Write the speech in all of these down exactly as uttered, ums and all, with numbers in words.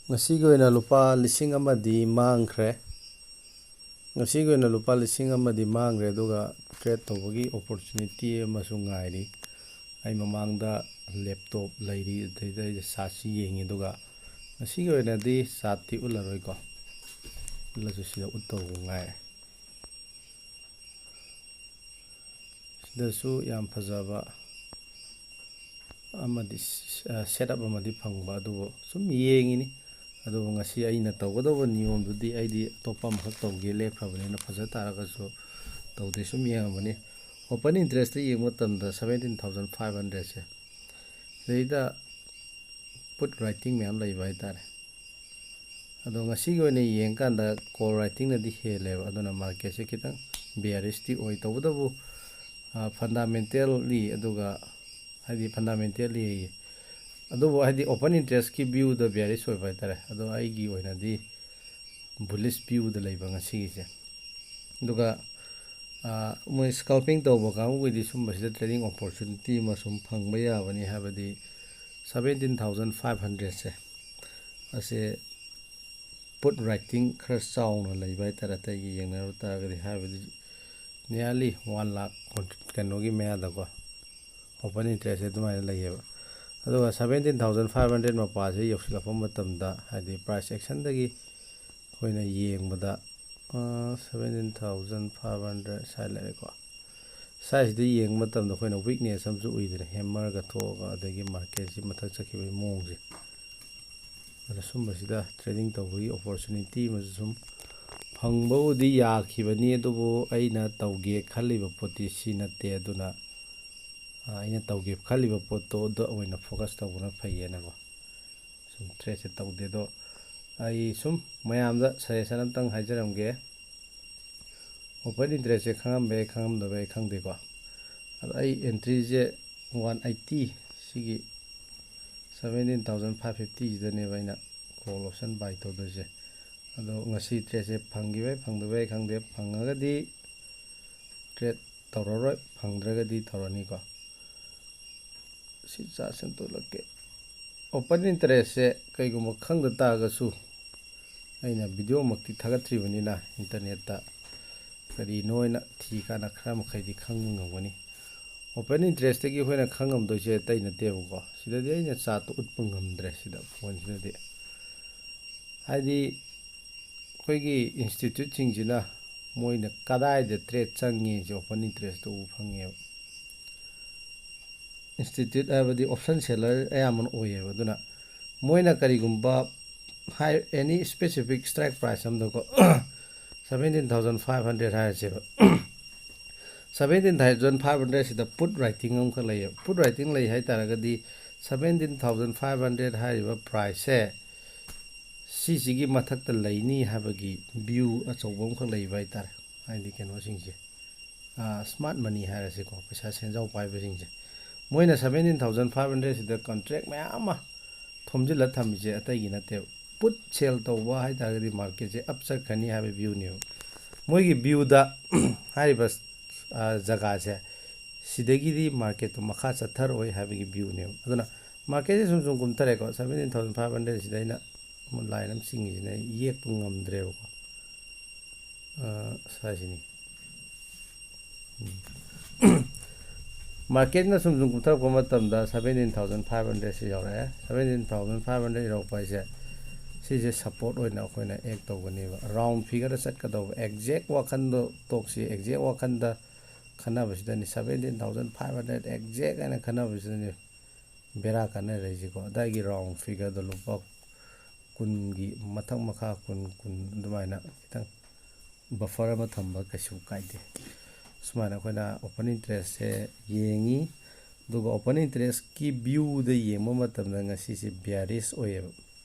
ꯉꯁꯤꯒꯤ ꯑꯣꯏꯅ ꯂꯨꯄꯥ ꯂꯤꯁꯤꯡ ꯑꯃꯗꯤ ꯃꯥꯡꯈ꯭ꯔꯦ꯫ ꯉꯁꯤꯒꯤ ꯑꯣꯏꯅ ꯂꯨꯄꯥ ꯂꯤꯁꯤꯡ ꯑꯃꯗꯤ ꯃꯥꯡꯈ꯭ꯔꯦ, ꯑꯗꯨꯒ ꯇ꯭ꯔꯦꯠ ꯇꯧꯕꯒꯤ ꯑꯣꯄꯣꯔꯆꯨꯅꯤꯇꯤ ꯑꯃꯁꯨ ꯉꯥꯏꯔꯤ꯫ ꯑꯩ ꯃꯃꯥꯡꯗ ꯂꯦꯞꯇꯣꯞ ꯂꯩꯔꯤ, ꯑꯗꯩꯗ ꯑꯩ ꯆꯥꯔꯠꯁꯤ ꯌꯦꯡꯉꯤ, ꯑꯗꯨꯒ ꯉꯁꯤꯒꯤ ꯑꯣꯏꯅꯗꯤ ꯆꯥꯔꯠꯇꯤ ꯎꯠꯂꯔꯣꯏꯀꯣ, ꯎꯠꯂꯁꯨ ꯁꯤꯗ ꯎꯠꯇꯧꯕ ꯉꯥꯏꯔꯦ꯫ ꯁꯤꯗꯁꯨ ꯌꯥꯝ ꯐꯖꯕ ꯑꯃꯗꯤ, ꯁꯦꯠ ꯑꯞ ꯑꯃꯗꯤ ꯐꯪꯕ, ꯑꯗꯨꯕꯨ ꯁꯨꯝ ꯌꯦꯡꯉꯤꯅꯤ꯫ ꯑꯗꯨꯕꯨ ꯉꯁꯤ ꯑꯩꯅ ꯇꯧꯒꯗꯧꯕ ꯅꯤꯌꯣꯝꯗꯨꯗꯤ, ꯑꯩꯗꯤ ꯑꯇꯣꯞꯄ ꯑꯃꯈꯛ ꯇꯧꯒꯦ ꯂꯦꯞꯈ꯭ꯔꯕꯅꯤꯅ, ꯐꯖ ꯇꯥꯔꯒꯁꯨ ꯇꯧꯗꯦ, ꯁꯨꯝ ꯌꯦꯡꯉꯝꯕꯅꯤ꯫ ꯑꯣꯄꯟ ꯏꯟꯇꯔꯦꯁꯇ ꯌꯦꯡꯕ ꯃꯇꯝꯗ seventeen thousand five hundredꯁꯦ, ꯁꯤꯗꯩꯗ ꯄꯨꯠ ꯔꯥꯏꯇꯤꯡ ꯃꯌꯥꯝ ꯂꯩꯕ ꯍꯥꯏꯇꯥꯔꯦ꯫ ꯑꯗꯣ ꯉꯁꯤꯒꯤ ꯑꯣꯏꯅ ꯌꯦꯡꯀꯥꯟꯗ ꯀꯣꯜ ꯔꯥꯏꯇꯤꯡꯅꯗꯤ ꯍꯦꯜꯂꯦꯕ, ꯑꯗꯨꯅ ꯃꯥꯔꯀꯦꯠꯁꯦ ꯈꯤꯇꯪ ꯕꯤꯌꯥꯔꯤꯁꯇꯤ ꯑꯣꯏ꯫ ꯇꯧꯕꯇꯕꯨ, ꯐꯟꯗꯥꯃꯦꯟꯇꯦꯜꯂꯤ, ꯑꯗꯨꯒ ꯍꯥꯏꯗꯤ ꯐꯟꯗꯥꯃꯦꯟꯇꯦꯜꯂꯤ ꯑꯗꯨꯕꯨ ꯍꯥꯏꯗꯤ ꯑꯣꯄꯟ ꯏꯟꯇꯔꯦꯁꯀꯤ ꯚ꯭ꯌꯨꯗ ꯕꯤꯌꯥꯔꯤꯁ ꯑꯣꯏꯕ ꯍꯥꯏꯇꯥꯔꯦ꯫ ꯑꯗꯣ ꯑꯩꯒꯤ ꯑꯣꯏꯅꯗꯤ ꯕꯨꯂꯤꯁ ꯚ꯭ꯌꯨꯗ ꯂꯩꯕ ꯉꯁꯤꯒꯤꯁꯦ꯫ ꯑꯗꯨꯒ ꯃꯣꯏ ꯁ꯭ꯀꯜꯄꯤꯡ ꯇꯧꯕ ꯀꯥꯡꯕꯨꯒꯤꯗꯤ ꯁꯨꯝꯕꯁꯤꯗ ꯇ꯭ꯔꯦꯗꯤꯡ ꯑꯣꯄꯣꯔꯆꯨꯅꯤꯇꯤ ꯑꯃ ꯁꯨꯝ ꯐꯪꯕ ꯌꯥꯕꯅꯤ, ꯍꯥꯏꯕꯗꯤ seventeen thousand five hundredꯁꯦ, ꯑꯁꯦ ꯄꯨꯠ ꯔꯥꯏꯇꯤꯡ ꯈꯔ ꯆꯥꯎꯅ ꯂꯩꯕ ꯍꯥꯏꯇꯥꯔꯦ, ꯑꯇꯩꯒꯤ ꯌꯦꯡꯅꯔꯨ ꯇꯥꯔꯒꯗꯤ, ꯍꯥꯏꯕꯗꯤ nearly one lakh ꯀꯩꯅꯣꯒꯤ ꯃꯌꯥꯗꯀꯣ, ꯑꯣꯄꯟ ꯏꯟꯇꯔꯦꯁꯁꯦ ꯑꯗꯨꯃꯥꯏꯅ ꯂꯩꯌꯦꯕ꯫ ꯑꯗꯨꯒ seventeen thousand five hundred ꯃꯄꯥꯁꯦ ꯌꯧꯁꯤꯜꯂꯛꯄ ꯃꯇꯝꯗ, ꯍꯥꯏꯗꯤ ꯄ꯭ꯔꯥꯏꯁ ꯑꯦꯛꯁꯟꯗꯒꯤ ꯑꯩꯈꯣꯏꯅ ꯌꯦꯡꯕꯗ, seventeen thousand five hundred ꯁ꯭ꯋꯥꯏ ꯂꯩꯔꯦꯀꯣ꯫ ꯁ꯭ꯋꯥꯏꯁꯤꯗ ꯌꯦꯡꯕ ꯃꯇꯝꯗ ꯑꯩꯈꯣꯏꯅ ꯋꯤꯛꯅꯦꯁ ꯑꯃꯁꯨ ꯎꯏꯗꯅ, ꯍꯦꯃꯔꯒ ꯊꯣꯛꯑꯒ, ꯑꯗꯒꯤ ꯃꯥꯔꯀꯦꯠꯁꯤ ꯃꯊꯛ ꯆꯠꯈꯤꯕꯒꯤ ꯃꯑꯣꯡꯁꯦ꯫ ꯑꯗ ꯁꯨꯝꯕꯁꯤꯗ ꯇ꯭ꯔꯦꯗꯤꯡ ꯇꯧꯕꯒꯤ ꯑꯣꯄꯣꯔꯆꯨꯅꯤꯇꯤ ꯑꯃꯁꯨ ꯁꯨꯝ ꯐꯪꯕꯕꯨꯗꯤ ꯌꯥꯈꯤꯕꯅꯤ, ꯑꯗꯨꯕꯨ ꯑꯩꯅ ꯇꯧꯒꯦ ꯈꯜꯂꯤꯕ ꯄꯣꯠꯇꯤ ꯁꯤ ꯅꯠꯇꯦ꯫ ꯑꯗꯨꯅ, ꯑ, ꯑꯩꯅ ꯇꯧꯒꯦ ꯈꯜꯂꯤꯕ ꯄꯣꯠꯇꯣ ꯑꯗꯨ ꯑꯣꯏꯅ ꯐꯣꯀꯁ ꯇꯧꯕꯅ ꯐꯩꯌꯦꯅꯀꯣ, ꯁꯨꯝ ꯇ꯭ꯔꯦꯗꯁꯦ ꯇꯧꯗꯦ꯫ ꯑꯗꯣ ꯑꯩ ꯁꯨꯝ ꯃꯌꯥꯝꯗ ꯁꯖꯦꯁꯟ ꯑꯝꯇꯪ ꯍꯥꯏꯖꯔꯝꯒꯦ꯫ ꯑꯣꯄꯟ ꯏꯟꯇꯔꯦꯁꯁꯦ ꯈꯪꯉꯝꯕ ꯌꯥꯏ, ꯈꯪꯉꯝꯗꯕ ꯌꯥꯏ, ꯈꯪꯗꯦꯀꯣ꯫ ꯑꯗꯣ ꯑꯩ ꯑꯦꯟꯇ꯭ꯔꯤꯁꯦ one eighty, ꯁꯤꯒꯤ seventeen thousand five fiftyꯁꯤꯗꯅꯦꯕ ꯑꯩꯅ ꯀꯣꯜ ꯑꯣꯞꯁꯟ ꯕꯥꯏ ꯇꯧꯗꯣꯏꯁꯦ꯫ ꯑꯗꯣ ꯉꯁꯤ ꯇ꯭ꯔꯦꯗꯁꯦ ꯐꯪꯈꯤꯕ ꯌꯥꯏ, ꯐꯪꯗꯕ ꯌꯥꯏ, ꯈꯪꯗꯦ꯫ ꯐꯪꯉꯒꯗꯤ ꯇ꯭ꯔꯦꯗ ꯇꯧꯔꯔꯣꯏ, ꯐꯪꯗ꯭ꯔꯒꯗꯤ ꯇꯧꯔꯅꯤꯀꯣ꯫ ꯁꯤ ꯆꯥ ꯁꯦꯝꯗꯣꯛꯂꯛꯀꯦ꯫ Open interest ꯁꯦ ꯀꯩꯒꯨꯝꯕ ꯈꯪꯗ ꯇꯥꯔꯒꯁꯨ, ꯑꯩꯅ video ꯃꯛꯇꯤ ꯊꯥꯒꯠꯇ꯭ꯔꯤꯕꯅꯤꯅ, internet ꯇ ꯀꯔꯤꯅꯣ ꯍꯥꯏꯅ ꯊꯤ ꯀꯥꯟꯗ ꯈꯔ ꯃꯈꯩꯗꯤ ꯈꯪꯕ ꯉꯝꯒꯅꯤ꯫ Open interest ꯇꯒꯤ ꯑꯩꯈꯣꯏꯅ ꯈꯪꯉꯝꯗꯣꯏꯁꯦ ꯑꯇꯩ ꯅꯠꯇꯦꯕꯀꯣ꯫ ꯁꯤꯗꯗꯤ ꯑꯩꯅ chart ꯇꯣ ꯎꯠꯄ ꯉꯝꯗ꯭ꯔꯦ, ꯁꯤꯗ phone ꯁꯤꯗꯗꯤ꯫ ꯍꯥꯏꯗꯤ ꯑꯩꯈꯣꯏꯒꯤ institute ꯁꯤꯡꯁꯤꯅ ꯃꯣꯏꯅ ꯀꯗꯥꯏꯗ trade ꯆꯪꯉꯤ ꯁꯦ open interest ꯇ ꯎꯕ ꯐꯪꯉꯦꯕ꯫ Institute ꯍꯥꯏꯕꯗꯤ option seller ꯑꯌꯥꯝꯕꯅ ꯑꯣꯏꯌꯦꯕ꯫ ꯑꯗꯨꯅ ꯃꯣꯏꯅ ꯀꯔꯤꯒꯨꯝꯕ ꯍꯥꯏ, any specific strike price ꯑꯃꯗꯀꯣ, seventeen thousand five hundred ꯍꯥꯏꯔꯁꯦꯕ꯫ Seventeen thousand five hundred ꯁꯤꯗ put writing ꯑꯃꯈꯛ ꯂꯩꯌꯦꯕ꯫ Put writing ꯂꯩ ꯍꯥꯏ ꯇꯥꯔꯒꯗꯤ, seventeen thousand five hundred ꯍꯥꯏꯔꯤꯕ price ꯁꯦ ꯁꯤꯁꯤꯒꯤ ꯃꯊꯛꯇ ꯂꯩꯅꯤ ꯍꯥꯏꯕꯒꯤ view ꯑꯆꯧꯕ ꯑꯃꯈꯛ ꯂꯩꯕ ꯍꯥꯏꯇꯥꯔꯦ꯫ ꯍꯥꯏꯗꯤ ꯀꯩꯅꯣꯁꯤꯡꯁꯦ, smart money ꯍꯥꯏꯔꯁꯤꯀꯣ, ꯄꯩꯁꯥ ꯁꯦꯟꯖꯥꯎ ꯄꯥꯏꯕꯁꯤꯡꯁꯦ, ꯃꯣꯏꯅ seventeen thousand five hundred ꯁꯤꯗ contract ꯃꯌꯥꯝ ꯑꯃ ꯊꯣꯝꯖꯤꯜꯂ ꯊꯝꯃꯤꯁꯦ ꯑꯇꯩꯒꯤ ꯅꯠꯇꯦꯕ꯫ Put sell ꯇꯧꯕ ꯍꯥꯏ ꯇꯥꯔꯒꯗꯤ market ꯁꯦ up ꯆꯠꯈ꯭ꯔꯅꯤ ꯍꯥꯏꯕ view ꯅꯦꯕ꯫ ꯃꯣꯏꯒꯤ view ꯗ ꯍꯥꯏꯔꯤꯕ, ꯑ, ꯖꯒꯥꯁꯦ, ꯁꯤꯗꯒꯤꯗꯤ market ꯇꯣ ꯃꯈꯥ ꯆꯠꯊꯔꯛꯑꯣꯏ ꯍꯥꯏꯕꯒꯤ view ꯅꯦꯕ꯫ ꯑꯗꯨꯅ market ꯁꯦ ꯁꯨꯝ ꯁꯨꯝ ꯀꯨꯝꯊꯔꯦꯀꯣ, seventeen thousand five hundred ꯁꯤꯗ ꯑꯩꯅ ꯑꯃꯨꯛ line ꯑꯃ ꯆꯤꯡꯉꯤꯁꯤꯅ ꯑꯩ ꯌꯦꯛꯄ ꯉꯝꯗ꯭ꯔꯦꯕꯀꯣ꯫ ꯑ, ꯁ꯭ꯋꯥꯏꯁꯤꯅꯤ꯫ ꯎꯝ꯫ Market ꯅ ꯁꯨꯝ ꯁꯨꯝ ꯀꯨꯝꯊꯔꯛꯄ ꯃꯇꯝꯗ seventeen thousand five hundred ꯁꯤ ꯌꯧꯔꯛꯑꯦ꯫ Seventeen thousand five hundred ꯌꯧꯔꯛꯄ ꯍꯥꯏꯁꯦ, ꯁꯤꯁꯦ support ꯑꯣꯏꯅ ꯑꯩꯈꯣꯏꯅ act ꯇꯧꯒꯅꯦꯕ꯫ Round figure ꯗ ꯆꯠꯀꯗꯧꯕ, exact ꯋꯥꯈꯟꯗꯣ ꯇꯣꯛꯁꯤ, exact ꯋꯥꯈꯟꯗ ꯈꯟꯅꯕꯁꯤꯗꯅꯤ, seventeen thousand five hundred exact ꯍꯥꯏꯅ ꯈꯟꯅꯕꯁꯤꯗꯅꯤ ꯕꯦꯔꯥ ꯀꯥꯟꯅꯔꯛꯏꯁꯤꯀꯣ꯫ ꯑꯗꯥꯏꯒꯤ round figure ꯗꯣ ꯂꯨꯄꯥ ꯀꯨꯟꯒꯤ ꯃꯊꯛ ꯃꯈꯥ, ꯀꯨꯟ, ꯀꯨꯟ ꯑꯗꯨꯃꯥꯏꯅ ꯈꯤꯇꯪ buffer ꯑꯃ ꯊꯝꯕ ꯀꯩꯁꯨ ꯀꯥꯏꯗꯦ꯫ ꯁꯨꯃꯥꯏꯅ ꯑꯩꯈꯣꯏꯅ open interest ꯁꯦ ꯌꯦꯡꯉꯤ, ꯑꯗꯨꯒ open interest ꯀꯤ view ꯗ ꯌꯦꯡꯕ ꯃꯇꯝꯗ ꯉꯁꯤꯁꯦ bearish ꯑꯣꯏꯌꯦꯕ,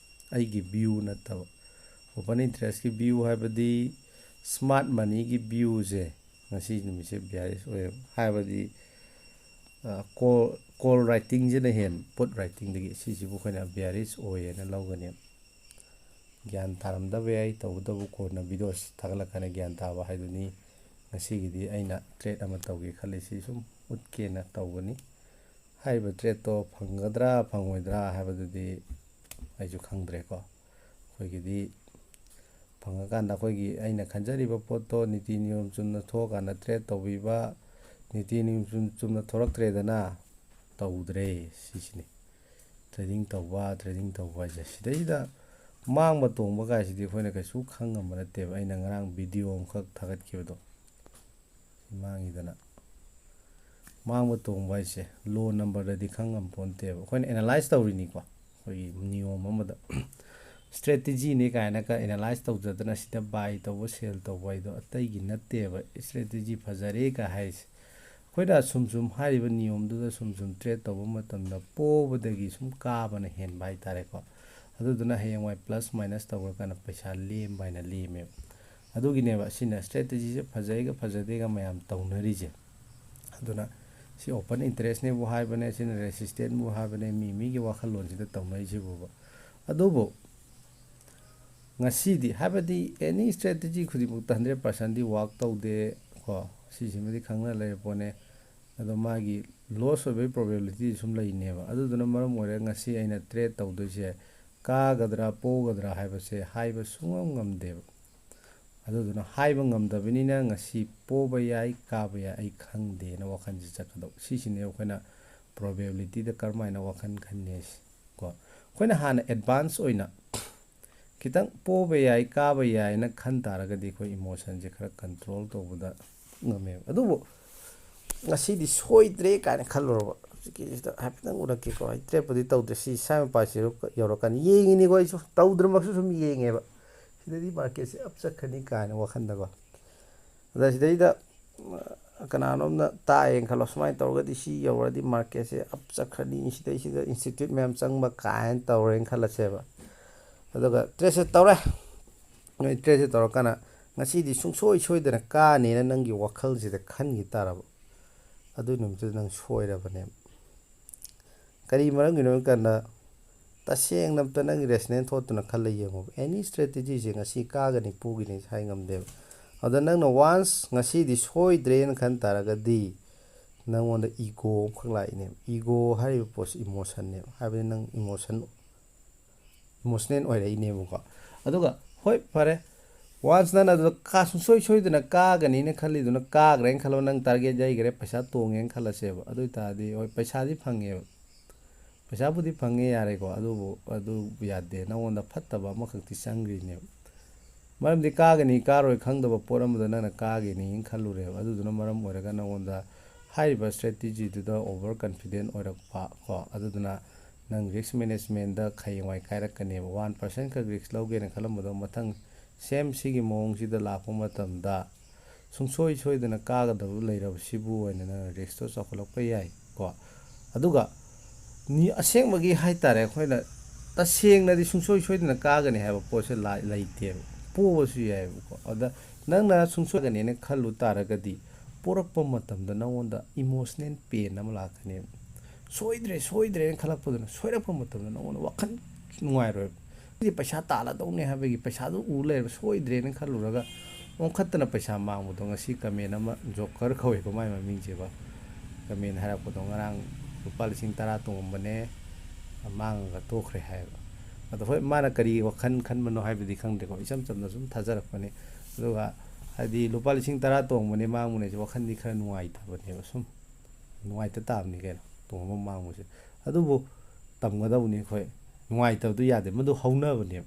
ꯑꯩꯒꯤ view ꯅꯠꯇꯕ꯫ Open interest ꯀꯤ view ꯍꯥꯏꯕꯗꯤ smart money ꯒꯤ view ꯁꯦ ꯉꯁꯤ ꯅꯨꯃꯤꯠꯁꯦ bearish ꯑꯣꯏꯌꯦꯕ, ꯍꯥꯏꯕꯗꯤ, ꯑ, call, call writing ꯁꯤꯅ ꯍꯦꯟ put writing ꯗꯒꯤ ꯁꯤꯁꯤꯕꯨ ꯑꯩꯈꯣꯏꯅ bearish ꯑꯣꯏꯌꯦꯅ ꯂꯧꯒꯅꯦꯕ꯫ ꯒ꯭ꯌꯥꯟ ꯇꯥꯔꯝꯗꯕ ꯌꯥꯏ, ꯇꯧꯕꯇꯕꯨ ꯀꯣꯟꯅ video ꯊꯥꯒꯠꯂꯛꯀꯥꯟꯗ ꯒ꯭ꯌꯥꯟ ꯇꯥꯕ ꯍꯥꯏꯗꯨꯅꯤ꯫ ꯉꯁꯤꯒꯤꯗꯤ ꯑꯩꯅ trade ꯑꯃ ꯇꯧꯒꯦ ꯈꯜꯂꯤꯁꯤ ꯁꯨꯝ ꯎꯠꯀꯦꯅ ꯇꯧꯕꯅꯤ꯫ ꯍꯥꯏꯔꯤꯕ ꯇ꯭ꯔꯦꯠꯇꯣ ꯐꯪꯒꯗ꯭ꯔꯥ ꯐꯪꯉꯣꯏꯗ꯭ꯔꯥ ꯍꯥꯏꯕꯗꯨꯗꯤ ꯑꯩꯁꯨ ꯈꯪꯗ꯭ꯔꯦꯀꯣ꯫ ꯑꯩꯈꯣꯏꯒꯤꯗꯤ ꯐꯪꯉꯀꯥꯟꯗ ꯑꯩꯈꯣꯏꯒꯤ ꯑꯩꯅ ꯈꯟꯖꯔꯤꯕ ꯄꯣꯠꯇꯣ ꯅꯤꯇꯤ ꯅꯤꯌꯣꯝ ꯆꯨꯝꯅ ꯊꯣꯛꯑꯀꯥꯟꯗ ꯇ꯭ꯔꯦꯠ ꯇꯧꯕꯤꯕ, ꯅꯤꯇꯤ ꯅꯤꯌꯣꯝ ꯆꯨꯝ-, ꯆꯨꯝꯅ ꯊꯣꯛꯂꯛꯇ꯭ꯔꯦꯗꯅ, ꯇꯧꯗ꯭ꯔꯦ꯫ ꯁꯤꯁꯤꯅꯤ ꯇ꯭ꯔꯦꯗꯤꯡ ꯇꯧꯕ, ꯇ꯭ꯔꯦꯗꯤꯡ ꯇꯧꯕ ꯍꯥꯏꯁꯦ꯫ ꯁꯤꯗꯩꯁꯤꯗ ꯃꯥꯡꯕ ꯇꯣꯡꯕ ꯀꯥꯏꯁꯤꯗꯤ ꯑꯩꯈꯣꯏꯅ ꯀꯩꯁꯨ ꯈꯪꯉꯝꯕ ꯅꯠꯇꯦꯕ꯫ ꯑꯩꯅ ꯉꯔꯥꯡ ꯚꯤꯗꯤꯑꯣ ꯑꯃꯈꯛ ꯊꯥꯒꯠꯈꯤꯕꯗꯣ, ꯁꯤ ꯃꯥꯡꯉꯤꯗꯅ꯫ ꯃꯥꯡꯕ ꯇꯣꯡꯕ ꯍꯥꯏꯁꯦ ꯂꯣ ꯅꯝꯕꯔꯗꯗꯤ ꯈꯪꯉꯝ ꯄꯣꯟꯇꯦꯕ꯫ ꯑꯩꯈꯣꯏꯅ ꯑꯦꯅꯥꯂꯥꯏꯁ ꯇꯧꯔꯤꯅꯤꯀꯣ, ꯑꯩꯈꯣꯏꯒꯤ ꯅꯤꯌꯣꯝ ꯑꯃꯗ꯫ ꯏꯁꯇ꯭ꯔꯦꯇꯦꯖꯤꯅꯤ ꯀꯥꯏꯅꯒ ꯑꯦꯅꯥꯂꯥꯏꯁ ꯇꯧꯖꯗꯅ ꯁꯤꯗ ꯕꯥꯏ ꯇꯧꯕ, ꯁꯦꯜ ꯇꯧꯕ ꯍꯥꯏꯗꯣ ꯑꯇꯩꯒꯤ ꯅꯠꯇꯦꯕ꯫ ꯏꯁꯇ꯭ꯔꯦꯇꯦꯖꯤ ꯐꯖꯔꯦꯒ ꯍꯥꯏꯁꯦ ꯑꯩꯈꯣꯏꯅ ꯁꯨꯝ ꯁꯨꯝ ꯍꯥꯏꯔꯤꯕ ꯅꯤꯌꯣꯝꯗꯨꯗ ꯁꯨꯝ ꯁꯨꯝ ꯇ꯭ꯔꯦꯠ ꯇꯧꯕ ꯃꯇꯝꯗ ꯄꯣꯕꯗꯒꯤ ꯁꯨꯝ ꯀꯥꯕꯅ ꯍꯦꯟꯕ ꯍꯥꯏꯇꯥꯔꯦꯀꯣ꯫ ꯑꯗꯨꯗꯨꯅ ꯍꯌꯦꯡꯋꯥꯏ ꯄ꯭ꯂꯁ ꯃꯥꯏꯅꯁ ꯇꯧꯔꯀꯥꯟꯗ ꯄꯩꯁꯥ ꯂꯦꯝꯕ ꯍꯥꯏꯅ ꯂꯦꯝꯃꯦꯕ꯫ ꯑꯗꯨꯒꯤꯅꯦꯕ ꯁꯤꯅ ꯏꯁꯇ꯭ꯔꯦꯇꯦꯖꯤꯁꯦ ꯐꯖꯩꯒ ꯐꯖꯗꯦꯒ ꯃꯌꯥꯝ ꯇꯧꯅꯔꯤꯁꯦ꯫ ꯑꯗꯨꯅ ꯁꯤ ꯑꯣꯄꯟ ꯏꯟꯇꯔꯦꯁꯅꯦꯕꯨ ꯍꯥꯏꯕꯅꯦ, ꯁꯤꯅ ꯔꯦꯁꯤꯁꯇꯦꯟꯕꯨ ꯍꯥꯏꯕꯅꯦ, ꯃꯤ ꯃꯤꯒꯤ ꯋꯥꯈꯜꯂꯣꯟꯁꯤꯗ ꯇꯧꯅꯔꯤꯁꯤꯕꯨꯕ꯫ ꯑꯗꯨꯕꯨ ꯉꯁꯤꯗꯤ, ꯍꯥꯏꯕꯗꯤ ꯑꯦꯅꯤ ꯏꯁꯇ꯭ꯔꯦꯇꯦꯖꯤ ꯈꯨꯗꯤꯡꯃꯛꯇ ꯍꯟꯗ꯭ꯔꯦꯠ ꯄꯥꯔꯁꯦꯟꯗꯤ ꯋꯥꯛ ꯇꯧꯗꯦ ꯀꯣ, ꯁꯤꯁꯤꯃꯗꯤ ꯈꯪꯅ ꯂꯩꯔ ꯄꯣꯠꯅꯦ꯫ ꯑꯗꯣ ꯃꯥꯒꯤ ꯂꯣꯁ ꯑꯣꯏꯕꯒꯤ ꯄ꯭ꯔꯣꯕꯦꯕꯤꯂꯤꯇꯤꯁꯨ ꯁꯨꯝ ꯂꯩꯅꯦꯕ꯫ ꯑꯗꯨꯗꯨꯅ ꯃꯔꯝ ꯑꯣꯏꯔꯒ ꯉꯁꯤ ꯑꯩꯅ ꯇ꯭ꯔꯦꯠ ꯇꯧꯗꯣꯏꯁꯦ ꯀꯥꯒꯗ꯭ꯔꯥ ꯄꯣꯒꯗ꯭ꯔꯥ ꯍꯥꯏꯕꯁꯦ ꯍꯥꯏꯕ ꯁꯨꯡꯉꯝ ꯉꯝꯗꯦꯕ꯫ ꯑꯗꯨꯗꯨꯅ ꯍꯥꯏꯕ ꯉꯝꯗꯕꯅꯤꯅ ꯉꯁꯤ ꯄꯣꯕ ꯌꯥꯏ, ꯀꯥꯕ ꯌꯥꯏ, ꯑꯩ ꯈꯪꯗꯦꯅ ꯋꯥꯈꯜꯁꯦ ꯆꯠꯀꯗꯧꯕ꯫ ꯁꯤꯁꯤꯅꯦ ꯑꯩꯈꯣꯏꯅ ꯄ꯭ꯔꯣꯕꯦꯕꯤꯂꯤꯇꯤꯗ ꯀꯔꯝꯍꯥꯏꯅ ꯋꯥꯈꯜ ꯈꯟꯅꯤ ꯍꯥꯏꯁꯦ ꯀꯣ꯫ ꯑꯩꯈꯣꯏꯅ ꯍꯥꯟꯅ ꯑꯦꯗꯚꯥꯟꯁ ꯑꯣꯏꯅ ꯈꯤꯇꯪ ꯄꯣꯕ ꯌꯥꯏ, ꯀꯥꯕ ꯌꯥꯏꯅ ꯈꯟ ꯇꯥꯔꯒꯗꯤ ꯑꯩꯈꯣꯏ ꯏꯃꯣꯁꯟꯁꯦ ꯈꯔ ꯀꯟꯇ꯭ꯔꯣꯜ ꯇꯧꯕꯗ ꯉꯝꯃꯦꯕ꯫ ꯑꯗꯨꯕꯨ ꯉꯁꯤꯗꯤ ꯁꯣꯏꯗ꯭ꯔꯦ ꯀꯥꯏꯅ ꯈꯜꯂꯨꯔꯕ, ꯍꯧꯖꯤꯛꯀꯤꯁꯤꯗ ꯍꯥꯏꯐꯦꯠꯇꯪ ꯎꯔꯛꯀꯦꯀꯣ꯫ ꯑꯩ ꯇ꯭ꯔꯦꯠꯄꯨꯗꯤ ꯇꯧꯗ꯭ꯔꯦ, ꯁꯤ ꯁ꯭ꯋꯥꯏ ꯃꯄꯥꯁꯤ ꯌꯧꯔꯛꯀꯅꯤ, ꯌꯦꯡꯉꯤꯅꯤꯀꯣ꯫ ꯑꯩꯁꯨ ꯇꯧꯗ꯭ꯔꯃꯛꯁꯨ ꯁꯨꯝ ꯌꯦꯡꯉꯦꯕ꯫ ꯁꯤꯗꯗꯤ ꯃꯥꯔꯀꯦꯠꯁꯦ ꯑꯞ ꯆꯠꯈ꯭ꯔꯅꯤ ꯀꯥꯏꯅ ꯋꯥꯈꯜꯗꯀꯣ꯫ ꯑꯗ ꯁꯤꯗꯩꯗ, ꯑ, ꯀꯅꯥꯅꯣꯝꯅ ꯇꯥꯛꯑꯦꯅ ꯈꯜꯂꯣ, ꯁꯨꯃꯥꯏꯅ ꯇꯧꯔꯒꯗꯤ ꯁꯤ ꯌꯧꯔꯗꯤ ꯃꯥꯔꯀꯦꯠꯁꯦ ꯑꯞ ꯆꯠꯈ꯭ꯔꯅꯤ, ꯁꯤꯗꯩꯁꯤꯗ ꯏꯟꯁꯇꯤꯇ꯭ꯌꯨꯠ ꯃꯌꯥꯝ ꯆꯪꯕ ꯀꯥꯏꯅ ꯇꯧꯔꯦꯅ ꯈꯜꯂꯁꯦꯕ꯫ ꯑꯗꯨꯒ ꯇ꯭ꯔꯦꯠꯁꯦ ꯇꯧꯔꯦ꯫ ꯅꯣꯏ ꯇ꯭ꯔꯦꯠꯁꯦ ꯇꯧꯔꯀꯥꯟꯗ ꯉꯁꯤꯗꯤ ꯁꯨꯡꯁꯣꯏ ꯁꯣꯏꯗꯅ ꯀꯥꯅꯦꯅ ꯅꯪꯒꯤ ꯋꯥꯈꯜꯁꯤꯗ ꯈꯟꯈꯤ ꯇꯥꯔꯕ, ꯑꯗꯨ ꯅꯨꯃꯤꯠꯇꯨꯗ ꯅꯪ ꯁꯣꯏꯔꯕꯅꯦꯕ꯫ ꯀꯔꯤ ꯃꯔꯝꯒꯤꯅꯣ ꯍꯥꯏ ꯀꯥꯟꯗ, ꯇꯁꯦꯡꯅ ꯑꯝꯇ ꯅꯪꯒꯤ ꯔꯦꯁꯅꯦꯜ ꯊꯣꯠꯇꯨꯅ ꯈꯜꯂ ꯌꯦꯡꯉꯣꯕ꯫ ꯑꯦꯅꯤ ꯏꯁꯇ꯭ꯔꯦꯇꯦꯖꯤꯁꯦ ꯉꯁꯤ ꯀꯥꯒꯅꯤ ꯄꯣꯒꯅꯤ ꯍꯥꯏ ꯉꯝꯗꯦꯕ꯫ ꯑꯗ ꯅꯪꯅ ꯋꯥꯟꯁ ꯉꯁꯤꯗꯤ ꯁꯣꯏꯗ꯭ꯔꯦꯅ ꯈꯟ ꯇꯥꯔꯒꯗꯤ, ꯅꯪꯉꯣꯟꯗ ꯏꯒꯣ ꯑꯃꯈꯛ ꯂꯥꯛꯏꯅꯦꯕ꯫ ꯏꯒꯣ ꯍꯥꯏꯔꯤꯕ ꯄꯣꯠꯁꯤ ꯏꯃꯣꯁꯟꯅꯦꯕ꯫ ꯍꯥꯏꯕꯗꯤ ꯅꯪ ꯏꯃꯣꯁꯟ ꯏꯃꯣꯁꯅꯦꯜ ꯑꯣꯏꯔꯛꯏꯅꯦꯕꯀꯣ꯫ ꯑꯗꯨꯒ ꯍꯣꯏ, ꯐꯔꯦ, ꯋꯥꯟꯁ ꯅꯪꯅ ꯑꯗꯨꯗ ꯀꯥ ꯁꯨꯡꯁꯣꯏ ꯁꯣꯏꯗꯅ ꯀꯥꯒꯅꯤꯅ ꯈꯜꯂꯤꯗꯨꯅ ꯀꯥꯈ꯭ꯔꯦꯅ ꯈꯜꯂꯣ, ꯅꯪ ꯇꯥꯔꯒꯦꯠ ꯌꯩꯈ꯭ꯔꯦ, ꯄꯩꯁꯥ ꯇꯣꯡꯉꯦꯅ ꯈꯜꯂꯁꯦꯕ꯫ ꯑꯗꯨ ꯑꯣꯏ ꯇꯥꯔꯗꯤ ꯍꯣꯏ, ꯄꯩꯁꯥꯗꯤ ꯐꯪꯉꯦꯕ, ꯄꯩꯁꯥꯕꯨꯗꯤ ꯐꯪꯉꯦ, ꯌꯥꯔꯦꯀꯣ, ꯑꯗꯨꯕꯨ ꯑꯗꯨ ꯌꯥꯗꯦ, ꯅꯪꯉꯣꯟꯗ ꯐꯠꯇꯕ ꯑꯃꯈꯛꯇꯤ ꯆꯪꯈ꯭ꯔꯤꯅꯦꯕ꯫ ꯃꯔꯝꯗꯤ ꯀꯥꯒꯅꯤ ꯀꯥꯔꯣꯏ ꯈꯪꯗꯕ ꯄꯣꯠ ꯑꯃꯗ ꯅꯪꯅ ꯀꯥꯒꯅꯤꯅ ꯈꯜꯂꯨꯔꯦꯕ꯫ ꯑꯗꯨꯗꯨꯅ ꯃꯔꯝ ꯑꯣꯏꯔꯒ ꯅꯪꯉꯣꯟꯗ ꯍꯥꯏꯔꯤꯕ ꯁ꯭ꯇ꯭ꯔꯦꯇꯤꯖꯤꯗꯨꯗ ꯑꯣꯚꯔ ꯀꯟꯐꯤꯗꯦꯟ ꯑꯣꯏꯔꯛꯄ ꯀꯣ, ꯑꯗꯨꯗꯨꯅ ꯅꯪ ꯔꯤꯁ꯭ꯛ ꯃꯦꯅꯦꯖꯃꯦꯟꯗ ꯍꯌꯦꯡꯋꯥꯏ ꯀꯥꯏꯔꯛꯀꯅꯦꯕ꯫ ꯋꯥꯟ ꯄꯥꯔꯁꯦꯟ ꯈꯛ ꯔꯤꯁ꯭ꯛ ꯂꯧꯒꯦꯅ ꯈꯜꯂꯝꯕꯗꯣ ꯃꯊꯪ ꯁꯦꯝ ꯁꯤꯒꯤ ꯃꯑꯣꯡꯁꯤꯗ ꯂꯥꯛꯄ ꯃꯇꯝꯗ ꯁꯨꯡꯁꯣꯏ ꯁꯣꯏꯗꯅ ꯀꯥꯒꯗꯕ ꯂꯩꯔꯕꯁꯤꯕꯨ ꯑꯣꯏꯅ ꯅꯪ ꯔꯤꯁ꯭ꯛꯇꯣ ꯆꯥꯎꯈꯠꯂꯛꯄ ꯌꯥꯏ ꯀꯣ꯫ ꯑꯗꯨꯒ ꯅꯤ-, ꯑꯁꯦꯡꯕꯒꯤ ꯍꯥꯏ ꯇꯥꯔꯦ, ꯑꯩꯈꯣꯏꯅ ꯇꯁꯦꯡꯅꯗꯤ ꯁꯨꯡꯁꯣꯏ ꯁꯣꯏꯗꯅ ꯀꯥꯒꯅꯤ ꯍꯥꯏꯕ ꯄꯣꯠꯁꯦ ꯂꯥ-, ꯂꯩꯇꯦꯕ, ꯄꯣꯕꯁꯨ ꯌꯥꯏꯑꯕꯀꯣ꯫ ꯑꯗ ꯅꯪꯅ ꯁꯨꯡꯁꯣꯏꯒꯅꯦꯅ ꯈꯜꯂꯨ ꯇꯥꯔꯒꯗꯤ ꯄꯣꯔꯛꯄ ꯃꯇꯝꯗ ꯅꯉꯣꯟꯗ ꯏꯃꯣꯁꯅꯦꯜ ꯄꯦꯟ ꯑꯃ ꯂꯥꯛꯀꯅꯦꯕ꯫ ꯁꯣꯏꯗ꯭ꯔꯦ ꯁꯣꯏꯗ꯭ꯔꯦꯅ ꯈꯜꯂꯛꯄꯗꯨꯅ, ꯁꯣꯏꯔꯛꯄ ꯃꯇꯝꯗ ꯅꯉꯣꯟꯗ ꯋꯥꯈꯜ ꯅꯨꯡꯉꯥꯏꯔꯣꯏꯕ꯫ ꯁꯤꯗꯤ ꯄꯩꯁꯥ ꯇꯥꯜꯂꯗꯧꯅꯦ ꯍꯥꯏꯕꯒꯤ ꯄꯩꯁꯥꯗꯨ ꯎ ꯂꯩꯔꯕ, ꯁꯣꯏꯗ꯭ꯔꯦꯅ ꯈꯜꯂꯨꯔꯒ ꯑꯣꯟꯈꯠꯇꯅ ꯄꯩꯁꯥ ꯃꯥꯡꯕꯗꯣ꯫ ꯉꯁꯤ ꯀꯃꯦꯟ ꯑꯃ, ꯖꯣꯀꯔ ꯀꯧꯋꯦꯀꯣ ꯃꯥꯏ ꯃꯃꯤꯡꯁꯦꯕ, ꯀꯃꯦꯟ ꯍꯥꯏꯔꯛꯄꯗꯣ, ꯉꯔꯥꯡ ꯂꯨꯄꯥ ꯂꯤꯁꯤꯡ ꯇꯔꯥ ꯇꯣꯡꯉꯝꯕꯅꯦ, ꯃꯥꯡꯉꯒ ꯇꯣꯛꯈ꯭ꯔꯦ ꯍꯥꯏꯕ꯫ ꯑꯗꯣ ꯍꯣꯏ, ꯃꯥꯅ ꯀꯔꯤ ꯋꯥꯈꯜ ꯈꯟꯕꯅꯣ ꯍꯥꯏꯕꯗꯤ ꯈꯪꯗꯦꯀꯣ, ꯏꯆꯝ ꯆꯝꯅ ꯁꯨꯝ ꯊꯥꯖꯔꯛꯄꯅꯤ꯫ ꯑꯗꯨꯒ ꯍꯥꯏꯗꯤ ꯂꯨꯄꯥ ꯂꯤꯁꯤꯡ ꯇꯔꯥ ꯇꯣꯡꯕꯅꯦ, ꯃꯥꯡꯕꯅꯦꯁꯦ ꯋꯥꯈꯜꯗꯤ ꯈꯔ ꯅꯨꯡꯉꯥꯏꯇꯕꯅꯦꯕ, ꯁꯨꯝ ꯅꯨꯡꯉꯥꯏꯇ ꯇꯥꯕꯅꯤ ꯀꯩꯅꯣ, ꯇꯣꯡꯕ ꯃꯥꯡꯕꯁꯦ꯫ ꯑꯗꯨꯕꯨ ꯇꯝꯒꯗꯧꯕꯅꯤ ꯑꯩꯈꯣꯏ, ꯅꯨꯡꯉꯥꯏꯇꯕꯗꯨ ꯌꯥꯗꯦ, ꯃꯗꯨ ꯍꯧꯅꯕꯅꯦꯕ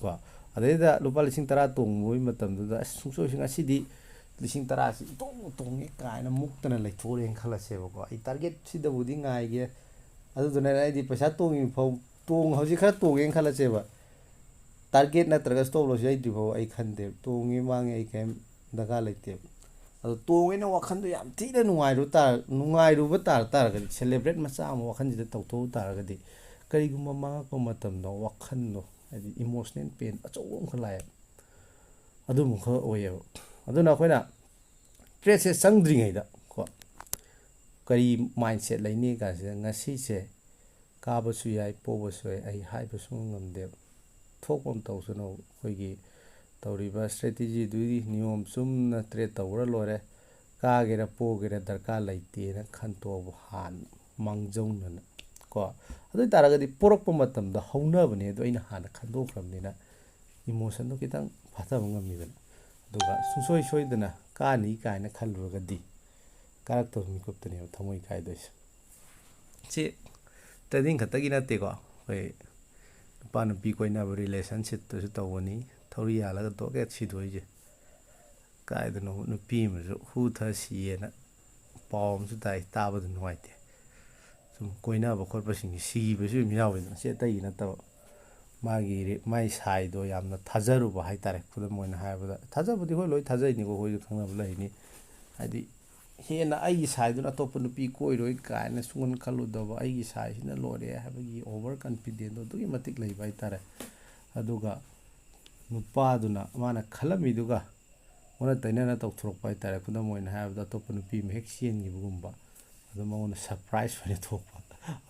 ꯀꯣ꯫ ꯑꯗꯩꯗ ꯂꯨꯄꯥ ꯂꯤꯁꯤꯡ ꯇꯔꯥ ꯇꯣꯡꯕꯒꯤ ꯃꯇꯝꯗꯨꯗ, "ꯑꯁ, ꯁꯨꯡꯁꯣꯏ ꯁꯣꯏ ꯉꯁꯤꯗꯤ ꯂꯤꯁꯤꯡ ꯇꯔꯥꯁꯤ ꯏꯇꯣꯡ ꯇꯣꯡꯉꯦ" ꯀꯥꯏꯅ ꯃꯨꯛꯇꯅ ꯂꯩꯊꯣꯛꯎꯔꯦꯅ ꯈꯜꯂꯁꯦꯕꯀꯣ꯫ ꯑꯩ ꯇꯥꯔꯒꯦꯠꯁꯤꯗꯕꯨꯗꯤ ꯉꯥꯏꯒꯦ, ꯑꯗꯨꯗꯨꯅ ꯑꯩꯗꯤ ꯄꯩꯁꯥ ꯇꯣꯡꯉꯤ ꯐꯥꯎ, ꯇꯣꯡ-, ꯍꯧꯖꯤꯛ ꯈꯔ ꯇꯣꯡꯉꯦꯅ ꯈꯜꯂꯁꯦꯕ, ꯇꯥꯔꯒꯦꯠ ꯅꯠꯇ꯭ꯔꯒ ꯁ꯭ꯇꯣꯞ ꯂꯣꯁ ꯌꯩꯗ꯭ꯔꯤ ꯐꯥꯎ ꯑꯩ ꯈꯟꯗꯦꯕ, ꯇꯣꯡꯉꯤ ꯃꯥꯡꯉꯤ ꯑꯩ ꯀꯩꯝ ꯗꯔꯀꯥꯔ ꯂꯩꯇꯦꯕ꯫ ꯑꯗꯣ ꯇꯣꯡꯉꯦꯅ ꯋꯥꯈꯟꯗꯣ ꯌꯥꯝ ꯊꯤꯅ ꯅꯨꯡꯉꯥꯏꯔꯨ ꯇꯥꯔ-, ꯅꯨꯡꯉꯥꯏꯔꯨꯕ ꯇꯥꯔ ꯇꯥꯔꯒꯗꯤ, ꯁꯦꯂꯦꯕ꯭ꯔꯦꯠ ꯃꯆꯥ ꯑꯃ ꯋꯥꯈꯟꯁꯤꯗ ꯇꯧꯊꯣꯛꯎ ꯇꯥꯔꯒꯗꯤ, ꯀꯔꯤꯒꯨꯝꯕ ꯃꯥꯡꯉꯛꯄ ꯃꯇꯝꯗ ꯋꯥꯈꯟꯗꯣ, ꯍꯥꯏꯗꯤ ꯏꯃꯣꯁꯅꯦꯜ ꯄꯦꯟ ꯑꯆꯧꯕ ꯑꯃꯈꯛ ꯂꯥꯛꯑꯦꯕ꯫ ꯑꯗꯨꯃꯈꯛ ꯑꯣꯏꯌꯦꯕ꯫ ꯑꯗꯨꯅ ꯑꯩꯈꯣꯏꯅ ꯇ꯭ꯔꯦꯠꯁꯦ ꯆꯪꯗ꯭ꯔꯤꯉꯩꯗ ꯀꯣ, ꯀꯔꯤ ꯃꯥꯏꯟꯁꯦꯠ ꯂꯩꯅꯤ ꯀꯥꯟꯁꯤꯗ, ꯉꯁꯤꯁꯦ ꯀꯥꯕꯁꯨ ꯌꯥꯏ, ꯄꯣꯕꯁꯨ ꯌꯥꯏ, ꯑꯩ ꯍꯥꯏꯕꯁꯨ ꯉꯝꯗꯦꯕ꯫ ꯊꯣꯛꯄ ꯑꯃ ꯇꯧꯁꯅꯨ, ꯑꯩꯈꯣꯏꯒꯤ ꯇꯧꯔꯤꯕ ꯁ꯭ꯇ꯭ꯔꯦꯇꯤꯖꯤꯗꯨꯒꯤ ꯅꯤꯌꯣꯝ ꯆꯨꯝꯅ ꯇ꯭ꯔꯦꯠ ꯇꯧꯔ ꯂꯣꯏꯔꯦ꯫ ꯀꯥꯒꯦꯔꯥ ꯄꯣꯒꯦꯔꯥ ꯗꯔꯀꯥꯔ ꯂꯩꯇꯦꯅ ꯈꯟꯇꯣꯛꯑꯕ ꯍꯥꯟꯅ ꯃꯥꯡꯖꯧꯅꯅ ꯀꯣ꯫ ꯑꯗꯨ ꯑꯣꯏ ꯇꯥꯔꯒꯗꯤ ꯄꯣꯔꯛꯄ ꯃꯇꯝꯗ ꯍꯧꯅꯕꯅꯦ, ꯑꯗꯣ ꯑꯩꯅ ꯍꯥꯟꯅ ꯈꯟꯗꯣꯛꯈ꯭ꯔꯕꯅꯤꯅ ꯏꯃꯣꯁꯟꯗꯣ ꯈꯤꯇꯪ ꯐꯥꯊꯕ ꯉꯝꯃꯤꯗꯅ꯫ ꯑꯗꯨꯒ ꯁꯨꯡꯁꯣꯏ ꯁꯣꯏꯗꯅ ꯀꯥꯅꯤ ꯀꯥꯏꯅ ꯈꯜꯂꯨꯔꯒꯗꯤ ꯀꯥꯔꯛꯇꯕ ꯃꯤꯀꯨꯞꯇꯅꯦꯕ ꯊꯃꯣꯏ ꯀꯥꯏꯗꯣꯏꯁꯦ꯫ ꯁꯤ ꯇ꯭ꯔꯦꯗꯤꯡ ꯈꯛꯇꯒꯤ ꯅꯠꯇꯦꯀꯣ, ꯑꯩꯈꯣꯏ ꯅꯨꯄꯥ ꯅꯨꯄꯤ ꯀꯣꯏꯅꯕ ꯔꯤꯂꯦꯁꯟꯁꯤꯞꯇꯁꯨ ꯇꯧꯕꯅꯤ, ꯊꯧꯔꯤ ꯌꯥꯜꯂꯒ ꯇꯣꯛ ꯍꯦꯛ ꯁꯤꯗꯣꯛꯏꯁꯦ꯫ ꯀꯥꯏꯗꯅꯣ ꯅꯨꯄꯤ ꯑꯃꯁꯨ ꯍꯨ ꯊ ꯁꯤꯌꯦꯅ ꯄꯥꯎ ꯑꯃꯁꯨ ꯇꯥꯏ, ꯇꯥꯕꯗ ꯅꯨꯡꯉꯥꯏꯇꯦ꯫ ꯁꯨꯝ ꯀꯣꯏꯅꯕ ꯈꯣꯠꯄꯁꯤꯡꯁꯦ ꯁꯤꯈꯤꯕꯁꯨ ꯑꯗꯨꯝ ꯌꯥꯎꯋꯤꯗꯅ, ꯁꯤ ꯑꯇꯩꯒꯤ ꯅꯠꯇꯕ꯫ ꯃꯥꯒꯤ ꯔꯤ-, ꯃꯥꯏ ꯁꯥꯏꯗꯣ ꯌꯥꯝꯅ ꯊꯥꯖꯔꯨꯕ ꯍꯥꯏꯇꯥꯔꯦ꯫ ꯈꯨꯗꯝ ꯑꯣꯏꯅ ꯍꯥꯏꯔꯕꯗ, ꯊꯥꯖꯕꯗꯤ ꯍꯣꯏ ꯂꯣꯏ ꯊꯥꯖꯩꯅꯤꯀꯣ, ꯑꯩꯈꯣꯏꯁꯨ ꯈꯪꯅꯕ ꯂꯩꯅꯤ꯫ ꯍꯥꯏꯗꯤ ꯍꯦꯟꯅ ꯑꯩꯒꯤ ꯁꯥꯏꯗꯨꯅ ꯑꯇꯣꯞꯄ ꯅꯨꯄꯤ ꯀꯣꯏꯔꯣꯏ ꯀꯥꯏꯅ ꯁꯨꯡꯈꯟ ꯈꯜꯂꯨꯗꯕ, ꯑꯩꯒꯤ ꯁꯥꯏꯁꯤꯅ ꯂꯣꯏꯔꯦ ꯍꯥꯏꯕꯒꯤ ꯑꯣꯚꯔ ꯀꯟꯐꯤꯗꯦꯟꯗꯣ ꯑꯗꯨꯛꯀꯤ ꯃꯇꯤꯛ ꯂꯩꯕ ꯍꯥꯏꯇꯥꯔꯦ꯫ ꯑꯗꯨꯒ ꯅꯨꯄꯥꯗꯨꯅ ꯃꯥꯅ ꯈꯜꯂꯝꯃꯤꯗꯨꯒ ꯑꯣꯟꯅ ꯇꯩꯅꯅ ꯇꯧꯊꯣꯔꯛꯄ ꯍꯥꯏꯇꯥꯔꯦ꯫ ꯈꯨꯗꯝ ꯑꯣꯏꯅ ꯍꯥꯏꯔꯕꯗ, ꯑꯇꯣꯞꯄ ꯅꯨꯄꯤ ꯑꯃ ꯍꯦꯛ ꯆꯦꯟꯈꯤꯕꯒꯨꯝꯕ, ꯑꯗꯨ ꯃꯉꯣꯟꯗ ꯁꯔꯄ꯭ꯔꯥꯏꯖ ꯑꯣꯏꯅ ꯊꯣꯛꯄ,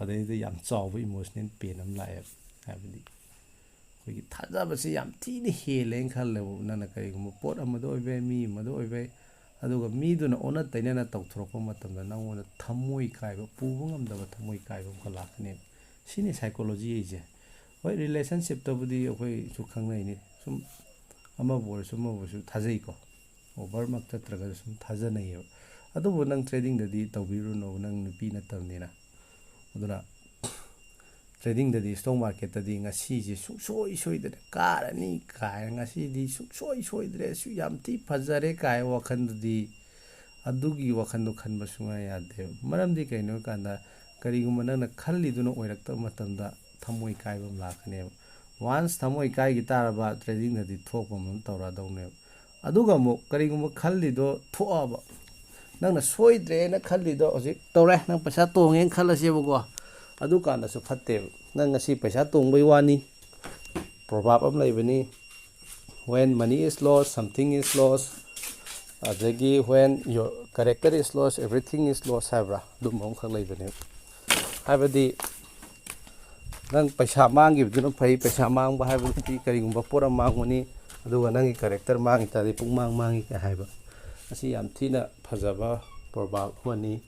ꯑꯗꯩꯗ ꯌꯥꯝ ꯆꯥꯎꯕ ꯏꯃꯣꯁꯅꯦꯜ ꯄꯦꯟ ꯑꯃ ꯂꯥꯛꯑꯦꯕ꯫ ꯍꯥꯏꯕꯗꯤ ꯑꯩꯈꯣꯏꯒꯤ ꯊꯥꯖꯕꯁꯤ ꯌꯥꯝ ꯊꯤꯅ ꯍꯦꯜꯂꯦꯅ ꯈꯜꯂꯦꯕ꯫ ꯅꯪꯅ ꯀꯔꯤꯒꯨꯝꯕ ꯄꯣꯠ ꯑꯃꯗ ꯑꯣꯏꯕ ꯌꯥꯏ, ꯃꯤ ꯑꯃꯗ ꯑꯣꯏꯕ ꯌꯥꯏ, ꯑꯗꯨꯒ ꯃꯤꯗꯨꯅ ꯑꯣꯟꯅ ꯇꯩꯅꯅ ꯇꯧꯊꯣꯔꯛꯄ ꯃꯇꯝꯗ ꯅꯪꯉꯣꯟꯗ ꯊꯃꯣꯏ ꯀꯥꯏꯕ, ꯄꯨꯕ ꯉꯝꯗꯕ ꯊꯃꯣꯏ ꯀꯥꯏꯕ ꯑꯃꯈꯛ ꯂꯥꯛꯀꯅꯦꯕ꯫ ꯁꯤꯅꯤ ꯁꯥꯏꯀꯣꯂꯣꯖꯤ ꯍꯥꯏꯁꯦ꯫ ꯍꯣꯏ, ꯔꯤꯂꯦꯁꯟꯁꯤꯞꯇꯕꯨꯗꯤ ꯑꯩꯈꯣꯏꯁꯨ ꯈꯪꯅꯩꯅꯤ, ꯁꯨꯝ ꯑꯃꯕꯨ ꯑꯣꯏꯔꯁꯨ ꯑꯃꯕꯨ ꯑꯣꯏꯔꯁꯨ ꯊꯥꯖꯩꯀꯣ, ꯑꯣꯚꯔꯃꯛ ꯆꯠꯇ꯭ꯔꯒꯁꯨ ꯁꯨꯝ ꯊꯥꯖꯅꯩꯌꯦꯕ꯫ ꯑꯗꯨꯕꯨ ꯅꯪ ꯇ꯭ꯔꯦꯗꯤꯡꯗꯗꯤ ꯇꯧꯕꯤꯔꯨꯅꯣ, ꯅꯪ ꯅꯨꯄꯤ ꯅꯠꯇꯕꯅꯤꯅ꯫ ꯑꯗꯨꯅ ꯇ꯭ꯔꯦꯗꯤꯡꯗꯗꯤ, ꯏꯁꯇꯣꯛ ꯃꯥꯔꯀꯦꯠꯇꯗꯤ ꯉꯁꯤꯁꯦ ꯁꯨꯡꯁꯣꯏ ꯁꯣꯏꯗꯅ ꯀꯥꯔꯅꯤ ꯀꯥꯏꯅ, ꯉꯁꯤꯗꯤ ꯁꯨꯡꯁꯣꯏ ꯁꯣꯏꯗ꯭ꯔꯦ, ꯁꯨ ꯌꯥꯝ ꯊꯤ ꯐꯖꯔꯦ ꯀꯥꯏ ꯋꯥꯈꯜꯗꯨꯗꯤ, ꯑꯗꯨꯒꯤ ꯋꯥꯈꯜꯗꯣ ꯈꯟꯕ ꯁꯨꯡꯌꯥ ꯌꯥꯗꯦꯕ꯫ ꯃꯔꯝꯗꯤ ꯀꯩꯅꯣ ꯍꯥꯏ ꯀꯥꯟꯗ, ꯀꯔꯤꯒꯨꯝꯕ ꯅꯪꯅ ꯈꯜꯂꯤꯗꯨꯅ ꯑꯣꯏꯔꯛꯇꯕ ꯃꯇꯝꯗ ꯊꯃꯣꯏ ꯀꯥꯏꯕ ꯑꯃ ꯂꯥꯛꯀꯅꯦꯕ꯫ ꯋꯥꯟꯁ ꯊꯃꯣꯏ ꯀꯥꯏꯈꯤ ꯇꯥꯔꯕ, ꯇ꯭ꯔꯦꯗꯤꯡꯗꯗꯤ ꯊꯣꯛꯄ ꯑꯃ ꯑꯗꯨꯝ ꯇꯧꯔꯛꯑꯗꯧꯅꯦꯕ꯫ ꯑꯗꯨꯒ ꯑꯃꯨꯛ ꯀꯔꯤꯒꯨꯝꯕ ꯈꯜꯂꯤꯗꯣ ꯊꯣꯛꯑꯕ, ꯅꯪꯅ ꯁꯣꯏꯗ꯭ꯔꯦꯅ ꯈꯜꯂꯤꯗꯣ ꯍꯧꯖꯤꯛ ꯇꯧꯔꯦ, ꯅꯪ ꯄꯩꯁꯥ ꯇꯣꯡꯉꯦꯅ ꯈꯜꯂꯁꯦꯕꯀꯣ, ꯑꯗꯨꯀꯥꯟꯗꯁꯨ ꯐꯠꯇꯦꯕ꯫ ꯅꯪ ꯉꯁꯤ ꯄꯩꯁꯥ ꯇꯣꯡꯕꯩ ꯋꯥꯅꯤ, ꯄ꯭ꯔꯣꯚꯥꯕ ꯑꯃ ꯂꯩꯕꯅꯤ, "When money is lost, something is lost", ꯑꯗꯒꯤ "When your character is lost, everything is lost" ꯍꯥꯏꯕ꯭ꯔꯥ, ꯑꯗꯨꯝꯕ ꯑꯃꯈꯛ ꯂꯩꯕꯅꯦꯕ꯫ ꯍꯥꯏꯕꯗꯤ ꯅꯪ ꯄꯩꯁꯥ ꯃꯥꯡꯈꯤꯕꯗꯨꯅ ꯐꯩ, ꯄꯩꯁꯥ ꯃꯥꯡꯕ ꯍꯥꯏꯕꯗꯨꯗꯤ ꯀꯔꯤꯒꯨꯝꯕ ꯄꯣꯠ ꯑꯃ ꯃꯥꯡꯕꯅꯤ, ꯑꯗꯨꯒ ꯅꯪꯒꯤ ꯀꯦꯔꯦꯛꯇꯔ ꯃꯥꯡꯈꯤ ꯇꯥꯔꯗꯤ ꯄꯨꯡꯃꯥꯡ ꯃꯥꯡꯉꯤ ꯀꯥꯏ ꯍꯥꯏꯕ꯫ ꯑꯁꯤ ꯌꯥꯝ ꯊꯤꯅ ꯐꯖꯕ ꯄ꯭ꯔꯣꯕꯥꯕ ꯑꯃꯅꯤ꯫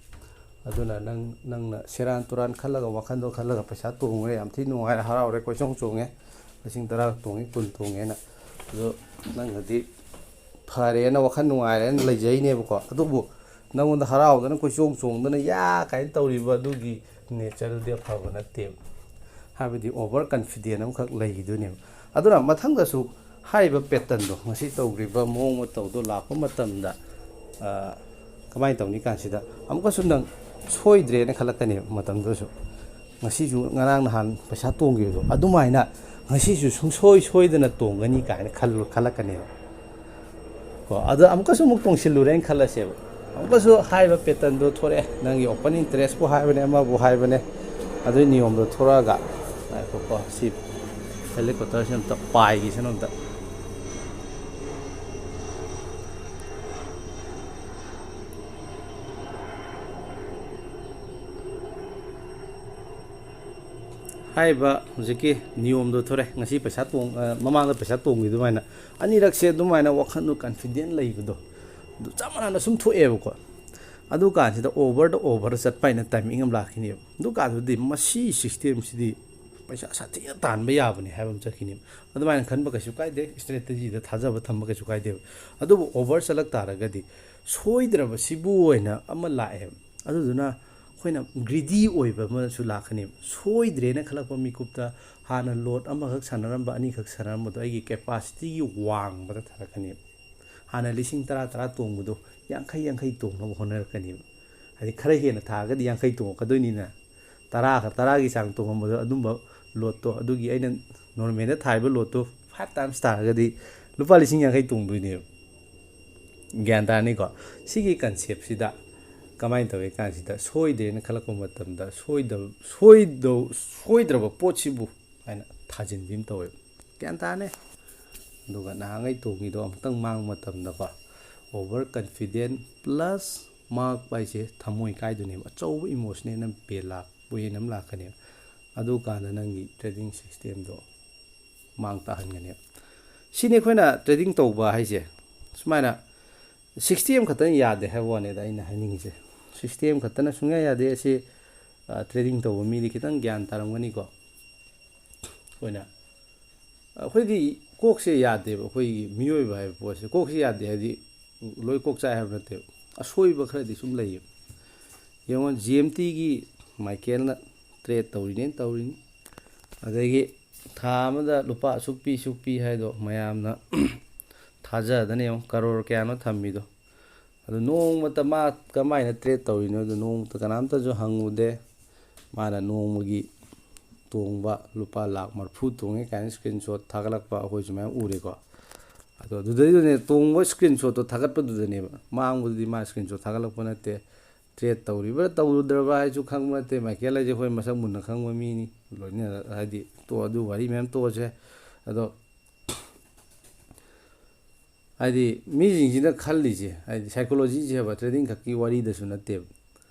ꯑꯗꯨꯅ ꯅꯪ, ꯅꯪꯅ ꯁꯦꯔꯥꯟ ꯇꯨꯔꯥꯟ ꯈꯜꯂꯒ, ꯋꯥꯈꯜꯗꯣ ꯈꯜꯂꯒ ꯄꯩꯁꯥ ꯇꯣꯡꯉꯨꯔꯦ, ꯌꯥꯝ ꯊꯤꯅ ꯅꯨꯡꯉꯥꯏꯔꯦ, ꯍꯔꯥꯎꯔꯦ, ꯀꯣꯏꯆꯣꯡ ꯆꯣꯡꯉꯦ, ꯂꯤꯁꯤꯡ ꯇꯔꯥ ꯇꯣꯡꯉꯦ, ꯀꯨꯟ ꯇꯣꯡꯉꯦꯅ꯫ ꯑꯗꯣ ꯅꯪꯅꯗꯤ ꯐꯔꯦꯅ, ꯋꯥꯈꯜ ꯅꯨꯡꯉꯥꯏꯔꯦꯅ ꯂꯩꯖꯩꯅꯦꯕꯀꯣ꯫ ꯑꯗꯨꯕꯨ ꯅꯪꯉꯣꯟꯗ ꯍꯔꯥꯎꯗꯅ ꯀꯣꯏꯆꯣꯡ ꯆꯣꯡꯗꯅ ꯌꯥ ꯀꯥꯏꯅ ꯇꯧꯔꯤꯕ ꯑꯗꯨꯒꯤ ꯅꯦꯆꯔꯗꯨꯗꯤ ꯑꯐꯕ ꯅꯠꯇꯦꯕ꯫ ꯍꯥꯏꯕꯗꯤ ꯑꯣꯚꯔ ꯀꯟꯐꯤꯗꯦꯟ ꯑꯃꯈꯛ ꯂꯩꯈꯤꯗꯣꯏꯅꯦꯕ꯫ ꯑꯗꯨꯅ ꯃꯊꯪꯗꯁꯨ ꯍꯥꯏꯔꯤꯕ ꯄꯦꯇꯔꯟꯗꯣ, ꯉꯁꯤ ꯇꯧꯈ꯭ꯔꯤꯕ ꯃꯑꯣꯡ ꯃꯇꯧꯗꯣ ꯂꯥꯛꯄ ꯃꯇꯝꯗ, ꯑ, ꯀꯃꯥꯏꯅ ꯇꯧꯅꯤ ꯀꯥꯟꯁꯤꯗ ꯑꯃꯨꯛꯀꯁꯨ ꯅꯪ ꯁꯣꯏꯗ꯭ꯔꯦꯅ ꯈꯜꯂꯛꯀꯅꯦꯕ꯫ ꯃꯇꯝꯗꯨꯗꯁꯨ ꯉꯁꯤꯁꯨ ꯉꯔꯥꯡ ꯅꯍꯥꯟ ꯄꯩꯁꯥ ꯇꯣꯡꯈꯤꯕꯗꯣ ꯑꯗꯨꯃꯥꯏꯅ ꯉꯁꯤꯁꯨ ꯁꯨꯡꯁꯣꯏ ꯁꯣꯏꯗꯅ ꯇꯣꯡꯒꯅꯤ ꯀꯥꯏꯅ ꯈꯜꯂꯨ-, ꯈꯜꯂꯛꯀꯅꯦꯕ꯫ ꯀꯣ, ꯑꯗꯣ ꯑꯃꯨꯛꯀꯁꯨ ꯑꯃꯨꯛ ꯇꯣꯡꯁꯤꯜꯂꯨꯔꯦꯅ ꯈꯜꯂꯁꯦꯕ꯫ ꯑꯃꯨꯛꯀꯁꯨ ꯍꯥꯏꯔꯤꯕ ꯄꯦꯇꯔꯟꯗꯣ ꯊꯣꯔꯛꯑꯦ, ꯅꯪꯒꯤ ꯑꯣꯄꯟ ꯏꯟꯇꯔꯦꯁꯄꯨ ꯍꯥꯏꯕꯅꯦ, ꯑꯃꯕꯨ ꯍꯥꯏꯕꯅꯦ, ꯑꯗꯨꯒꯤ ꯅꯤꯌꯣꯝꯗꯣ ꯊꯣꯔꯛꯑꯒ, ꯉꯥꯏꯈꯣꯀꯣ, ꯁꯤ ꯍꯦꯂꯤꯀꯣꯞꯇꯔꯁꯤ ꯑꯝꯇ ꯄꯥꯏꯒꯦꯁꯅꯨ ꯑꯝꯇ꯫ ꯍꯥꯏꯔꯤꯕ ꯍꯧꯖꯤꯛꯀꯤ ꯅꯤꯌꯣꯝꯗꯣ ꯊꯣꯔꯛꯑꯦ, ꯉꯁꯤ ꯄꯩꯁꯥ ꯇꯣꯡ-, ꯑ, ꯃꯃꯥꯡꯗ ꯄꯩꯁꯥ ꯇꯣꯡꯈꯤ ꯑꯗꯨꯃꯥꯏꯅ ꯑꯅꯤꯔꯛꯁꯦ ꯑꯗꯨꯃꯥꯏꯅ ꯋꯥꯈꯜꯗꯣ ꯀꯟꯐꯤꯗꯦꯟ ꯂꯩꯕꯗꯣ, ꯑꯗꯨ ꯆꯞ ꯃꯥꯟꯅꯅ ꯁꯨꯝ ꯊꯣꯛꯑꯦꯕꯀꯣ꯫ ꯑꯗꯨ ꯀꯥꯟꯁꯤꯗ ꯑꯣꯚꯔꯗ ꯑꯣꯚꯔ ꯆꯠꯄ ꯍꯥꯏꯅ ꯇꯥꯏꯃꯤꯡ ꯑꯃ ꯂꯥꯛꯈꯤꯅꯦꯕ꯫ ꯑꯗꯨ ꯀꯥꯟꯗꯨꯗꯤ ꯃꯁꯤ ꯁꯤꯁꯇꯦꯝꯁꯤꯗꯤ ꯄꯩꯁꯥ ꯁꯥꯊꯤꯅ ꯇꯥꯟꯕ ꯌꯥꯕꯅꯤ ꯍꯥꯏꯕ ꯑꯃ ꯆꯠꯈꯤꯅꯦꯕ꯫ ꯑꯗꯨꯃꯥꯏꯅ ꯈꯟꯕ ꯀꯩꯁꯨ ꯀꯥꯏꯗꯦ, ꯏꯁꯇ꯭ꯔꯦꯇꯦꯖꯤꯗ ꯊꯥꯖꯕ ꯊꯝꯕ ꯀꯩꯁꯨ ꯀꯥꯏꯗꯦꯕ꯫ ꯑꯗꯨꯕꯨ ꯑꯣꯚꯔ ꯆꯠꯂꯛ ꯇꯥꯔꯒꯗꯤ ꯁꯣꯏꯗ꯭ꯔꯕꯁꯤꯕꯨ ꯑꯣꯏꯅ ꯑꯃ ꯂꯥꯛꯑꯦꯕ꯫ ꯑꯗꯨꯗꯨꯅ ꯑꯩꯈꯣꯏꯅ ꯒ꯭ꯔꯤꯗꯤ ꯑꯣꯏꯕ ꯑꯃꯁꯨ ꯂꯥꯛꯀꯅꯦꯕ꯫ ꯁꯣꯏꯗ꯭ꯔꯦꯅ ꯈꯜꯂꯛꯄ ꯃꯤꯀꯨꯞꯇ ꯍꯥꯟꯅ ꯂꯣꯠ ꯑꯃꯈꯛ ꯁꯥꯟꯅꯔꯝꯕ, ꯑꯅꯤꯈꯛ ꯁꯥꯟꯅꯔꯝꯕꯗꯣ ꯑꯩꯒꯤ ꯀꯦꯄꯥꯁꯤꯇꯤꯒꯤ ꯋꯥꯡꯃꯗ ꯊꯥꯔꯛꯀꯅꯦꯕ꯫ ꯍꯥꯟꯅ ꯂꯤꯁꯤꯡ ꯇꯔꯥ, ꯇꯔꯥ ꯇꯣꯡꯕꯗꯣ ꯌꯥꯡꯈꯩ, ꯌꯥꯡꯈꯩ ꯇꯣꯡꯅꯕ ꯍꯣꯠꯅꯔꯛꯀꯅꯦꯕ꯫ ꯍꯥꯏꯗꯤ ꯈꯔ ꯍꯦꯟꯅ ꯊꯥꯔꯒꯗꯤ ꯌꯥꯡꯈꯩ ꯇꯣꯡꯉꯛꯀꯗꯣꯏꯅꯤꯅ, ꯇꯔꯥꯒ, ꯇꯔꯥꯒꯤ ꯆꯥꯡ ꯇꯣꯡꯉꯝꯕꯗꯣ, ꯑꯗꯨꯝꯕ ꯂꯣꯠꯇꯣ, ꯑꯗꯨꯒꯤ ꯑꯩꯅ ꯅꯣꯔꯃꯦꯜꯗ ꯊꯥꯔꯤꯕ ꯂꯣꯠꯇꯣ ꯐꯥꯏꯚ ꯇꯥꯏꯝꯁ ꯊꯥꯔꯒꯗꯤ ꯂꯨꯄꯥ ꯂꯤꯁꯤꯡ ꯌꯥꯡꯈꯩ ꯇꯣꯡꯗꯣꯏꯅꯦꯕ꯫ ꯒ꯭ꯌꯥꯟ ꯇꯥꯔꯅꯤꯀꯣ? ꯁꯤꯒꯤ ꯀꯟꯁꯦꯞꯁꯤꯗ ꯀꯃꯥꯏꯅ ꯇꯧꯏ ꯀꯥꯟꯁꯤꯗ, ꯁꯣꯏꯗ꯭ꯔꯦꯅ ꯈꯜꯂꯛꯄ ꯃꯇꯝꯗ ꯁꯣꯏꯗꯕ, ꯁꯣꯏꯗꯧ-, ꯁꯣꯏꯗ꯭ꯔꯕ ꯄꯣꯠꯁꯤꯕꯨ ꯍꯥꯏꯅ ꯊꯥꯖꯤꯟꯕꯤ ꯑꯃ ꯇꯧꯋꯦꯕ꯫ ꯒ꯭ꯌꯥꯟ ꯇꯥꯅꯦ? ꯑꯗꯨꯒ ꯅꯍꯥꯟꯈꯩ ꯇꯣꯡꯉꯤꯗꯣ ꯑꯃꯨꯛꯇꯪ ꯃꯥꯡꯕ ꯃꯇꯝꯗꯀꯣ, ꯑꯣꯚꯔ ꯀꯟꯐꯤꯗꯦꯟ ꯄ꯭ꯂꯁ ꯃꯥꯡꯉꯛꯄ ꯍꯥꯏꯁꯦ ꯊꯃꯣꯏ ꯀꯥꯏꯗꯣꯏꯅꯦꯕ꯫ ꯑꯆꯧꯕ ꯏꯃꯣꯁꯅꯦꯜ ꯑꯃ ꯄꯦꯟ ꯂꯥꯛ-, ꯄꯦꯟ ꯑꯃ ꯂꯥꯛꯀꯅꯦꯕ꯫ ꯑꯗꯨꯀꯥꯟꯗ ꯅꯪꯒꯤ ꯇ꯭ꯔꯦꯗꯤꯡ ꯁꯤꯁꯇꯦꯝꯗꯣ ꯃꯥꯡ ꯇꯥꯍꯟꯒꯅꯦꯕ꯫ ꯁꯤꯅꯤ ꯑꯩꯈꯣꯏꯅ ꯇ꯭ꯔꯦꯗꯤꯡ ꯇꯧꯕ ꯍꯥꯏꯁꯦ꯫ ꯁꯨꯃꯥꯏꯅ ꯁꯤꯛꯁꯇꯤ ꯑꯦꯝ ꯈꯛꯇꯅ ꯌꯥꯗꯦ ꯍꯥꯏꯕ ꯋꯥꯅꯤꯗ ꯑꯩꯅ ꯍꯥꯏꯅꯤꯡꯉꯤꯁꯦ꯫ ꯁꯤꯛꯁꯇꯤ ꯑꯦꯝ ꯈꯛꯇꯅ ꯁꯨꯡꯌꯥ ꯌꯥꯗꯦ꯫ ꯑꯁꯤ ꯇ꯭ꯔꯦꯗꯤꯡ ꯇꯧꯕ ꯃꯤꯗꯤ ꯈꯤꯇꯪ ꯒ꯭ꯌꯥꯟ ꯇꯥꯔꯝꯒꯅꯤꯀꯣ꯫ ꯑꯩꯈꯣꯏꯅ ꯑꯩꯈꯣꯏꯗꯤ ꯀꯣꯛꯁꯦ ꯌꯥꯗꯦꯕ꯫ ꯑꯩꯈꯣꯏꯒꯤ ꯃꯤꯑꯣꯏꯕ ꯍꯥꯏꯕ ꯄꯣꯠꯁꯦ ꯀꯣꯛꯁꯦ ꯌꯥꯗꯦ ꯍꯥꯏꯗꯤ ꯂꯣꯏ ꯀꯣꯛ ꯆꯥꯏ ꯍꯥꯏꯕ ꯅꯠꯇꯦꯕ꯫ ꯑꯁꯣꯏꯕ ꯈꯔꯗꯤ ꯁꯨꯝ ꯂꯩꯌꯦꯕ꯫ ꯌꯦꯡꯉꯣ, ꯖꯤ ꯑꯦꯝ ꯇꯤꯒꯤ ꯃꯥꯏꯀꯦꯜꯅ ꯇ꯭ꯔꯦꯠ ꯇꯧꯔꯤꯅꯦꯅ ꯇꯧꯔꯤꯅꯤ꯫ ꯑꯗꯒꯤ ꯊꯥ ꯑꯃꯗ ꯂꯨꯄꯥ ꯑꯁꯨꯛ ꯄꯤ, ꯑꯁꯨꯛ ꯄꯤ ꯍꯥꯏꯗꯣ ꯃꯌꯥꯝꯅ ꯊꯥꯖꯗꯅ ꯌꯦꯡꯉꯣ, ꯀꯔꯣꯔ ꯀꯌꯥꯅꯣ ꯊꯝꯃꯤꯗꯣ꯫ ꯑꯗꯨ ꯅꯣꯡꯃꯇ ꯃꯥ ꯀꯃꯥꯏꯅ ꯇ꯭ꯔꯦꯠ ꯇꯧꯔꯤꯅꯣ ꯑꯗꯨ ꯅꯣꯡꯃꯇ ꯀꯅꯥꯝꯇꯁꯨ ꯍꯪꯉꯨꯗꯦ꯫ ꯃꯥꯅ ꯅꯣꯡꯃꯒꯤ ꯇꯣꯡꯕ ꯂꯨꯄꯥ ꯂꯥꯛ ꯃꯔꯤꯐꯨ ꯇꯣꯡꯉꯦ ꯀꯥꯏꯅ ꯁ꯭ꯀ꯭ꯔꯤꯟ ꯁꯣꯠ ꯊꯥꯒꯠꯂꯛꯄ ꯑꯩꯈꯣꯏꯁꯨ ꯃꯌꯥꯝ ꯎꯔꯦꯀꯣ꯫ ꯑꯗꯣ ꯑꯗꯨꯗꯩꯗꯨꯅꯦ, ꯇꯣꯡꯕ ꯁ꯭ꯀ꯭ꯔꯤꯟ ꯁꯣꯠꯇꯣ ꯊꯥꯒꯠꯄꯗꯨꯗꯅꯦꯕ꯫ ꯃꯥꯡꯕꯗꯨꯗꯤ ꯃꯥ ꯁ꯭ꯀ꯭ꯔꯤꯟ ꯁꯣꯠ ꯊꯥꯒꯠꯂꯛꯄ ꯅꯠꯇꯦ꯫ ꯇ꯭ꯔꯦꯠ ꯇꯧꯔꯤꯕ꯭ꯔꯥ ꯇꯧꯔꯨꯗ꯭ꯔꯕ ꯍꯥꯏꯁꯨ ꯈꯪꯕ ꯅꯠꯇꯦ꯫ ꯃꯥꯏꯀꯦꯜ ꯍꯥꯏꯁꯦ ꯑꯩꯈꯣꯏ ꯃꯁꯛ ꯃꯨꯟꯅ ꯈꯪꯕ ꯃꯤꯅꯤ꯫ ꯂꯣꯏꯅ ꯍꯥꯏꯗꯤ ꯇꯣ-, ꯑꯗꯨ ꯋꯥꯔꯤ ꯃꯌꯥꯝ ꯇꯣꯛꯑꯁꯦ꯫ ꯑꯗꯣ ꯍꯥꯏꯗꯤ ꯃꯤꯁꯤꯡꯁꯤꯅ ꯈꯜꯂꯤꯁꯦ, ꯍꯥꯏꯗꯤ ꯁꯥꯏꯀꯣꯂꯣꯖꯤꯁꯦ ꯍꯥꯏꯕ, ꯇ꯭ꯔꯦꯗꯤꯡ ꯈꯛꯀꯤ ꯋꯥꯔꯤꯗꯁꯨ ꯅꯠꯇꯦꯕ꯫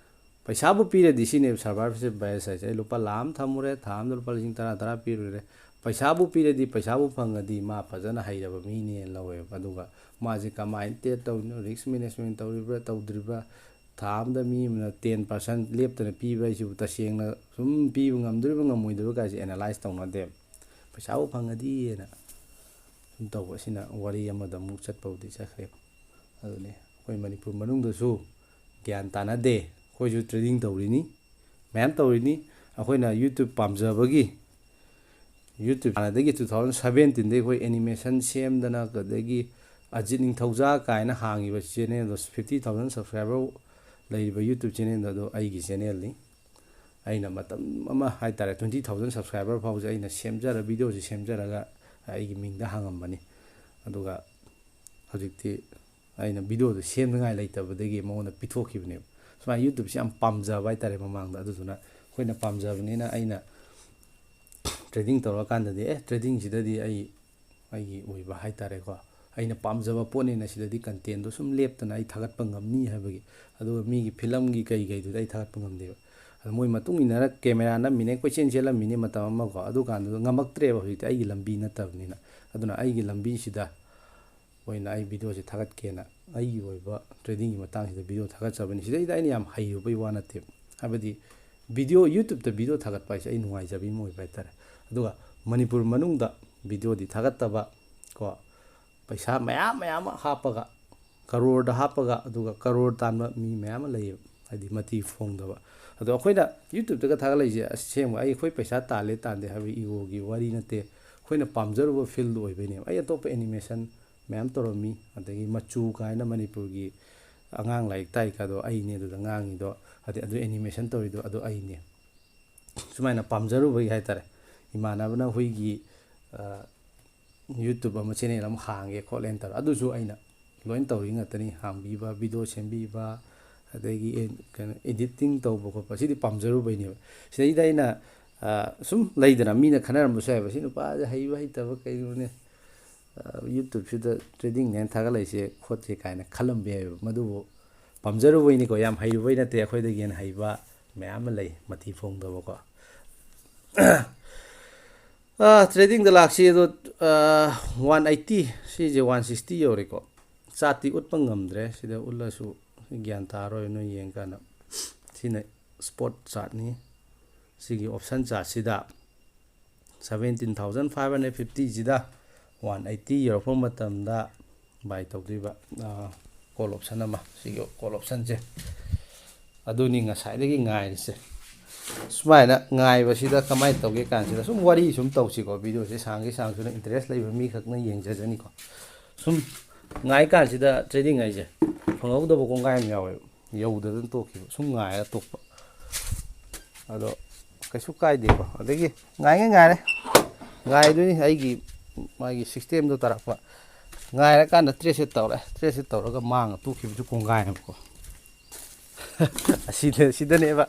ꯄꯩꯁꯥꯕꯨ ꯄꯤꯔꯗꯤ ꯁꯤꯅꯦꯕ ꯁꯔꯚꯥꯏꯚꯔꯁꯤꯞ ꯕꯥꯏꯁ ꯍꯥꯏꯁꯦ꯫ ꯑꯩ ꯂꯨꯄꯥ ꯂꯥꯈ ꯑꯃ ꯊꯝꯃꯨꯔꯦ, ꯊꯥ ꯑꯃꯗ ꯂꯨꯄꯥ ꯂꯤꯁꯤꯡ ꯇꯔꯥ, ꯇꯔꯥ ꯄꯤꯔꯨꯔꯦ꯫ ꯄꯩꯁꯥꯕꯨ ꯄꯤꯔꯗꯤ, ꯄꯩꯁꯥꯕꯨ ꯐꯪꯉꯗꯤ ꯃꯥ ꯐꯖꯅ ꯍꯩꯔꯕ ꯃꯤꯅꯦꯅ ꯂꯧꯋꯦꯕ꯫ ꯑꯗꯨꯒ ꯃꯥꯁꯦ ꯀꯃꯥꯏꯅ ꯇ꯭ꯔꯦꯠ ꯇꯧꯔꯤꯅꯣ, ꯔꯤꯁꯛ ꯃꯦꯅꯦꯖꯃꯦꯟ ꯇꯧꯔꯤꯕ꯭ꯔꯥ ꯇꯧꯗ꯭ꯔꯤꯕ꯭ꯔꯥ, ꯊꯥ ꯑꯃꯗ ꯃꯤ ꯑꯃꯅ ꯇꯦꯟ ꯄꯥꯔꯁꯦꯟ ꯂꯦꯞꯇꯅ ꯄꯤꯕ ꯍꯥꯏꯁꯤꯕꯨ ꯇꯁꯦꯡꯅ ꯁꯨꯝ ꯄꯤꯕ ꯉꯝꯗꯣꯔꯤꯕ ꯉꯝꯃꯣꯏꯗꯣꯔꯤꯕ ꯀꯥꯏꯁꯦ ꯑꯦꯅꯥꯂꯥꯏꯁ ꯇꯧꯅꯗꯦꯕ꯫ ꯄꯩꯁꯥꯕꯨ ꯐꯪꯉꯗꯤꯅ ꯁꯨꯝ ꯇꯧꯕ ꯑꯁꯤꯅ ꯋꯥꯔꯤ ꯑꯃꯗ ꯑꯃꯨꯛ ꯆꯠꯄꯕꯨꯗꯤ ꯆꯠꯈ꯭ꯔꯦꯕ꯫ ꯑꯗꯨꯅꯤ ꯑꯩꯈꯣꯏ ꯃꯅꯤꯄꯨꯔ ꯃꯅꯨꯡꯗꯁꯨ ꯒ꯭ꯌꯥꯟ ꯇꯥꯅꯗꯦ꯫ ꯑꯩꯈꯣꯏꯁꯨ ꯇ꯭ꯔꯦꯗꯤꯡ ꯇꯧꯔꯤꯅꯤ, ꯃꯌꯥꯝ ꯇꯧꯔꯤꯅꯤ꯫ ꯑꯩꯈꯣꯏꯅ ꯌꯨꯇ꯭ꯌꯨꯕ ꯄꯥꯝꯖꯕꯒꯤ, ꯌꯨꯇ꯭ꯌꯨꯕ ꯍꯥꯟꯅꯗꯒꯤ ꯇꯨ ꯊꯥꯎꯖꯟ ꯁꯕꯦꯟꯇꯤꯟꯗꯒꯤ ꯑꯩꯈꯣꯏ ꯑꯦꯅꯤꯃꯦꯁꯟ ꯁꯦꯝꯗꯅ, ꯑꯗꯒꯤ ꯑꯖꯤꯠ ꯅꯤꯡꯊꯧꯖꯥ ꯀꯥꯏꯅ ꯍꯥꯡꯉꯤꯕ ꯆꯦꯅꯦꯜꯗꯣ, ꯐꯤꯐꯇꯤ ꯊꯥꯎꯖꯟ ꯁꯕꯁꯀ꯭ꯔꯥꯏꯕꯔ ꯂꯩꯔꯤꯕ ꯌꯨꯇ꯭ꯌꯨꯕ ꯆꯦꯅꯦꯜꯗꯣ, ꯑꯗꯣ ꯑꯩꯒꯤ ꯆꯦꯅꯦꯜꯅꯤ꯫ ꯑꯩꯅ ꯃꯇꯝ ꯑꯃ ꯍꯥꯏ ꯇꯥꯔꯦ, ꯇ꯭ꯋꯦꯟꯇꯤ ꯊꯥꯎꯖꯟ ꯁꯕꯁꯀ꯭ꯔꯥꯏꯕꯔ ꯐꯥꯎꯁꯦ ꯑꯩꯅ ꯁꯦꯝꯖꯔ, ꯚꯤꯗꯤꯑꯣꯁꯦ ꯁꯦꯝꯖꯔꯒ ꯑꯩꯒꯤ ꯃꯤꯡꯗ ꯍꯥꯡꯉꯝꯕꯅꯤ꯫ ꯑꯗꯨꯒ ꯍꯧꯖꯤꯛꯇꯤ ꯑꯩꯅ ꯚꯤꯗꯤꯑꯣꯗꯣ ꯁꯦꯝꯅꯉꯥꯏ ꯂꯩꯇꯕꯗꯒꯤ ꯃꯉꯣꯟꯗ ꯄꯤꯊꯣꯛꯈꯤꯕꯅꯦꯕ꯫ ꯁꯨꯃꯥꯏꯅ ꯌꯨꯇ꯭ꯌꯨꯕꯁꯦ ꯌꯥꯝ ꯄꯥꯝꯖꯕ ꯍꯥꯏꯇꯥꯔꯦ ꯃꯃꯥꯡꯗ꯫ ꯑꯗꯨꯗꯨꯅ ꯑꯩꯈꯣꯏꯅ ꯄꯥꯝꯖꯕꯅꯤꯅ ꯑꯩꯅ ꯇ꯭ꯔꯦꯗꯤꯡ ꯇꯧꯔꯀꯥꯟꯗꯗꯤ, "ꯑꯦ, ꯇ꯭ꯔꯦꯗꯤꯡꯁꯤꯗꯗꯤ ꯑꯩ, ꯑꯩꯒꯤ ꯑꯣꯏꯕ ꯍꯥꯏꯇꯥꯔꯦꯀꯣ, ꯑꯩꯅ ꯄꯥꯝꯖꯕ ꯄꯣꯠꯅꯤꯅ ꯁꯤꯗꯗꯤ ꯀꯟꯇꯦꯟꯗꯣ ꯁꯨꯝ ꯂꯦꯞꯇꯅ ꯑꯩ ꯊꯥꯒꯠꯄ ꯉꯝꯅꯤ" ꯍꯥꯏꯕꯒꯤ꯫ ꯑꯗꯨꯒ ꯃꯤꯒꯤ ꯐꯤꯂꯝꯒꯤ ꯀꯩ ꯀꯩꯗꯨꯗꯤ ꯑꯩ ꯊꯥꯒꯠꯄ ꯉꯝꯗꯦꯕ꯫ ꯑꯗꯣ ꯃꯣꯏ ꯃꯇꯨꯡ ꯏꯟꯅꯔ ꯀꯦꯃꯦꯔꯥ ꯅꯝꯃꯤꯅꯦ, ꯀꯣꯏꯆꯦꯟ ꯆꯦꯜꯂꯝꯃꯤꯅꯦ ꯃꯇꯝ ꯑꯃꯀꯣ꯫ ꯑꯗꯨꯀꯥꯟꯗꯨꯗ ꯉꯝꯃꯛꯇ꯭ꯔꯦꯕ꯫ ꯍꯧꯖꯤꯛꯇꯤ ꯑꯩꯒꯤ ꯂꯝꯕꯤ ꯅꯠꯇꯕꯅꯤꯅ꯫ ꯑꯗꯨꯅ ꯑꯩꯒꯤ ꯂꯝꯕꯤꯁꯤꯗ ꯑꯣꯏꯅ ꯑꯩ ꯚꯤꯗꯤꯑꯣꯁꯦ ꯊꯥꯒꯠꯀꯦꯅ ꯑꯩꯒꯤ ꯑꯣꯏꯕ ꯇ꯭ꯔꯦꯗꯤꯡꯒꯤ ꯃꯇꯥꯡꯁꯤꯗ ꯚꯤꯗꯤꯑꯣ ꯊꯥꯒꯠꯆꯕꯅꯤ꯫ ꯁꯤꯗꯩꯗ ꯑꯩꯅ ꯌꯥꯝ ꯍꯩꯔꯨꯕꯩ ꯋꯥ ꯅꯠꯇꯦꯕ꯫ ꯍꯥꯏꯕꯗꯤ ꯚꯤꯗꯤꯑꯣ, YouTubeꯇ ꯚꯤꯗꯤꯑꯣ ꯊꯥꯒꯠꯄ ꯍꯥꯏꯁꯦ ꯑꯩ ꯅꯨꯡꯉꯥꯏꯖꯕꯤ ꯑꯃ ꯑꯣꯏꯕ ꯍꯥꯏꯇꯥꯔꯦ꯫ ꯑꯗꯨꯒ ꯃꯅꯤꯄꯨꯔ ꯃꯅꯨꯡꯗ ꯚꯤꯗꯤꯑꯣꯗꯤ ꯊꯥꯒꯠꯇꯕ ꯀꯣ, ꯄꯩꯁꯥ ꯃꯌꯥꯝ ꯃꯌꯥꯝ ꯑꯃ ꯍꯥꯞꯄꯒ, ꯀꯔꯣꯔꯗ ꯍꯥꯞꯄꯒ, ꯑꯗꯨꯒ ꯀꯔꯣꯔ ꯇꯥꯟꯕ ꯃꯤ ꯃꯌꯥꯝ ꯑꯃ ꯂꯩꯌꯦꯕ, ꯍꯥꯏꯗꯤ ꯃꯇꯤ ꯐꯣꯡꯗꯕ꯫ ꯑꯗꯣ ꯑꯩꯈꯣꯏꯅ YouTubeꯇꯒ ꯊꯥꯒꯠꯂꯛꯏꯁꯦ, ꯑꯁꯦꯡꯕ ꯑꯩ, ꯑꯩꯈꯣꯏ ꯄꯩꯁꯥ ꯇꯥꯜꯂꯦ ꯇꯥꯟꯗꯦ ꯍꯥꯏꯕ ꯏꯒꯣꯒꯤ ꯋꯥꯔꯤ ꯅꯠꯇꯦ꯫ ꯑꯩꯈꯣꯏꯅ ꯄꯥꯝꯖꯔꯨꯕ ꯐꯤꯜꯗ ꯑꯣꯏꯕꯩꯅꯦꯕ꯫ ꯑꯩ ꯑꯇꯣꯞꯄ ꯑꯦꯅꯤꯃꯦꯁꯟ ꯃꯌꯥꯝ ꯇꯧꯔꯝꯃꯤ, ꯑꯗꯒꯤ ꯃꯆꯨ ꯀꯥꯏꯅ ꯃꯅꯤꯄꯨꯔꯒꯤ ꯑꯉꯥꯡ ꯂꯥꯏꯔꯤꯛ ꯇꯥꯛꯏꯀꯥꯗꯣ ꯑꯩꯅꯦ ꯑꯗꯨꯗ ꯉꯥꯡꯉꯤꯗꯣ, ꯑꯗꯩ ꯑꯗꯨ ꯑꯦꯅꯤꯃꯦꯁꯟ ꯇꯧꯔꯤꯗꯣ ꯑꯗꯨ ꯑꯩꯅꯦ꯫ ꯁꯨꯃꯥꯏꯅ ꯄꯥꯝꯖꯔꯨꯕꯒꯤ ꯍꯥꯏꯇꯥꯔꯦ, ꯏꯃꯥꯟꯅꯕꯅ ꯍꯨꯏꯒꯤ YouTube ꯑꯃ, ꯆꯦꯅꯦꯜ ꯑꯃ ꯍꯥꯡꯒꯦ ꯈꯣꯠꯂꯦꯅ ꯇꯧꯔꯦ꯫ ꯑꯗꯨꯁꯨ ꯑꯩꯅ ꯂꯣꯏꯅ ꯇꯧꯔꯤ ꯉꯥꯛꯇꯅꯤ, ꯍꯥꯡꯕꯤꯕ, ꯚꯤꯗꯤꯑꯣ ꯁꯦꯝꯕꯤꯕ, ꯑꯗꯒꯤ ꯑꯦ-, ꯀꯩꯅꯣ, ꯏꯗꯤꯇꯤꯡ ꯇꯧꯕ ꯈꯣꯠꯄ, ꯁꯤꯗꯤ ꯄꯥꯝꯖꯔꯨꯕꯩꯅꯦꯕ꯫ ꯁꯤꯗꯩꯗ ꯑꯩꯅ, ꯑ, ꯁꯨꯝ ꯂꯩꯗꯅ, ꯃꯤꯅ ꯈꯟꯅꯔꯝꯕꯁꯨ ꯌꯥꯏꯕ, "ꯁꯤ ꯅꯨꯄꯥꯁꯦ ꯍꯩꯕ ꯍꯩꯇꯕ ꯀꯩꯅꯣꯅꯦ, ꯑ, YouTubeꯁꯤꯗ ꯇ꯭ꯔꯦꯗꯤꯡꯅꯦꯅ ꯊꯥꯒꯠꯂꯛꯏꯁꯦ ꯈꯣꯠꯁꯦ" ꯀꯥꯏꯅ ꯈꯜꯂꯝꯕ ꯌꯥꯏꯕ꯫ ꯃꯗꯨꯕꯨ ꯄꯥꯝꯖꯔꯨꯕꯩꯅꯤꯀꯣ, ꯌꯥꯝ ꯍꯩꯔꯨꯕꯩ ꯅꯠꯇꯦ, ꯑꯩꯈꯣꯏꯗꯒꯤ ꯍꯦꯟꯅ ꯍꯩꯕ ꯃꯌꯥꯝ ꯑꯃ ꯂꯩ, ꯃꯇꯤ ꯐꯣꯡꯗꯕꯀꯣ꯫ ꯑ, ꯇ꯭ꯔꯦꯗꯤꯡꯗ ꯂꯥꯛꯁꯤ ꯑꯗꯣ, ꯑ, one eighty, ꯁꯤꯁꯦ one sixty ꯌꯧꯔꯦꯀꯣ꯫ ꯆꯥꯔꯠꯇꯤ ꯎꯠꯄ ꯉꯝꯗ꯭ꯔꯦ, ꯁꯤꯗ ꯎꯠꯂꯁꯨ ꯒ꯭ꯌꯥꯟ ꯇꯥꯔꯣꯏ ꯅꯣꯏ ꯌꯦꯡꯀꯥꯟꯗ꯫ ꯁꯤꯅ ꯁ꯭ꯄꯣꯠ ꯆꯥꯔꯠꯅꯤ꯫ ꯁꯤꯒꯤ ꯑꯣꯞꯁꯟ ꯆꯥꯔꯠꯁꯤꯗ seventeen thousand five hundred fiftyꯁꯤꯗ one eighty ꯌꯧꯔꯛꯄ ꯃꯇꯝꯗ ꯕꯥꯏ ꯇꯧꯗꯣꯏꯕ, ꯑ, ꯀꯣꯜ ꯑꯣꯞꯁꯟ ꯑꯃ, ꯁꯤꯒꯤ ꯀꯣꯜ ꯑꯣꯞꯁꯟꯁꯦ꯫ ꯑꯗꯨꯅꯤ ꯉꯁꯥꯏꯗꯒꯤ ꯉꯥꯏꯔꯤꯁꯦ꯫ ꯁꯨꯃꯥꯏꯅ ꯉꯥꯏꯕꯁꯤꯗ ꯀꯃꯥꯏꯅ ꯇꯧꯒꯦ ꯀꯥꯟꯁꯤꯗ ꯁꯨꯝ ꯋꯥꯔꯤ ꯁꯨꯝ ꯇꯧꯁꯤꯀꯣ, ꯚꯤꯗꯤꯑꯣꯁꯦ ꯁꯥꯡꯒꯦ ꯁꯥꯡꯁꯨꯅ ꯏꯟꯇꯔꯦꯁ ꯂꯩꯕ ꯃꯤꯈꯛꯅ ꯌꯦꯡꯖꯖꯅꯤꯀꯣ꯫ ꯁꯨꯝ ꯉꯥꯏ ꯀꯥꯟꯁꯤꯗ ꯇ꯭ꯔꯦꯗꯤꯡ ꯍꯥꯏꯁꯦ ꯐꯪꯍꯧꯗꯕ ꯀꯣꯡꯒꯥꯏ ꯑꯃ ꯌꯥꯎꯋꯦꯕ, ꯌꯧꯗꯗꯅ ꯇꯣꯛꯈꯤꯕ, ꯁꯨꯝ ꯉꯥꯏꯔ ꯇꯣꯛꯄ꯫ ꯑꯗꯣ ꯀꯩꯁꯨ ꯀꯥꯏꯗꯦꯀꯣ꯫ ꯑꯗꯒꯤ ꯉꯥꯏꯉꯩ ꯉꯥꯏꯔꯦ, ꯉꯥꯏꯗꯣꯏꯅꯤ, ꯑꯩꯒꯤ ꯃꯥꯒꯤ ꯁꯤꯁꯇꯦꯝꯗꯣ ꯇꯥꯔꯛꯄ꯫ ꯉꯥꯏꯔꯀꯥꯟꯗ ꯇ꯭ꯔꯦꯠꯁꯦ ꯇꯧꯔꯦ, ꯇ꯭ꯔꯦꯠꯁꯦ ꯇꯧꯔꯒ ꯃꯥꯡꯉ ꯇꯣꯛꯈꯤꯕꯁꯨ ꯀꯣꯡꯒꯥꯏ ꯑꯃꯀꯣ꯫ ꯑꯁꯤꯗ, ꯁꯤꯗꯅꯦꯕ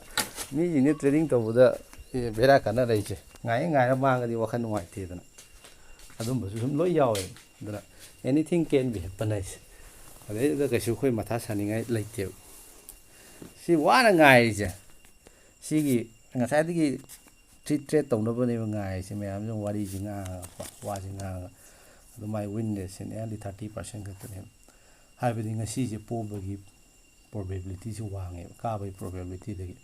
ꯃꯤꯁꯤꯡꯁꯦ ꯇ꯭ꯔꯦꯗꯤꯡ ꯇꯧꯕꯗ, ꯑꯦ, ꯕꯦꯔꯥ ꯀꯥꯟꯅꯔꯛꯏꯁꯦ꯫ ꯉꯥꯏ ꯉꯥꯏꯔ ꯃꯥꯡꯉꯗꯤ ꯋꯥꯈꯜ ꯅꯨꯡꯉꯥꯏꯇꯦꯗꯅ꯫ ꯑꯗꯨꯝꯕꯁꯨ ꯁꯨꯝ ꯂꯣꯏ ꯌꯥꯎꯋꯦ꯫ ꯑꯗꯨꯅ anything can be happen ꯍꯥꯏꯁꯦ꯫ ꯑꯗꯩꯗꯨꯗ ꯀꯩꯁꯨ ꯑꯩꯈꯣꯏ ꯃꯊꯥ ꯁꯥꯅꯤꯡꯉꯥꯏ ꯂꯩꯇꯦꯕ꯫ ꯁꯤ ꯋꯥꯅ ꯉꯥꯏꯔꯤꯁꯦ, ꯁꯤꯒꯤ ꯉꯁꯥꯏꯗꯒꯤ ꯇ꯭ꯔꯤ ꯇ꯭ꯔꯦꯠ ꯇꯧꯅꯕꯅꯦꯕ ꯉꯥꯏꯔꯤꯁꯦ꯫ ꯃꯌꯥꯝꯁꯤꯅ ꯋꯥꯔꯤꯁꯤ ꯉꯥꯡꯉꯒꯀꯣ, ꯋꯥꯁꯤ ꯉꯥꯡꯉꯒ꯫ ꯑꯗꯨ ꯃꯥꯏ ꯋꯤꯟ ꯔꯦꯠꯁꯦ nearly thirty percent ꯈꯛꯇꯅꯦꯕ꯫ ꯍꯥꯏꯕꯗꯤ ꯉꯁꯤꯁꯦ ꯄꯣꯕꯒꯤ ꯄ꯭ꯔꯣꯕꯦꯕꯤꯂꯤꯇꯤꯁꯤ ꯋꯥꯡꯉꯦꯕ, ꯀꯥꯕꯒꯤ ꯄ꯭ꯔꯣꯕꯦꯕꯤꯂꯤꯇꯤꯗꯒꯤ꯫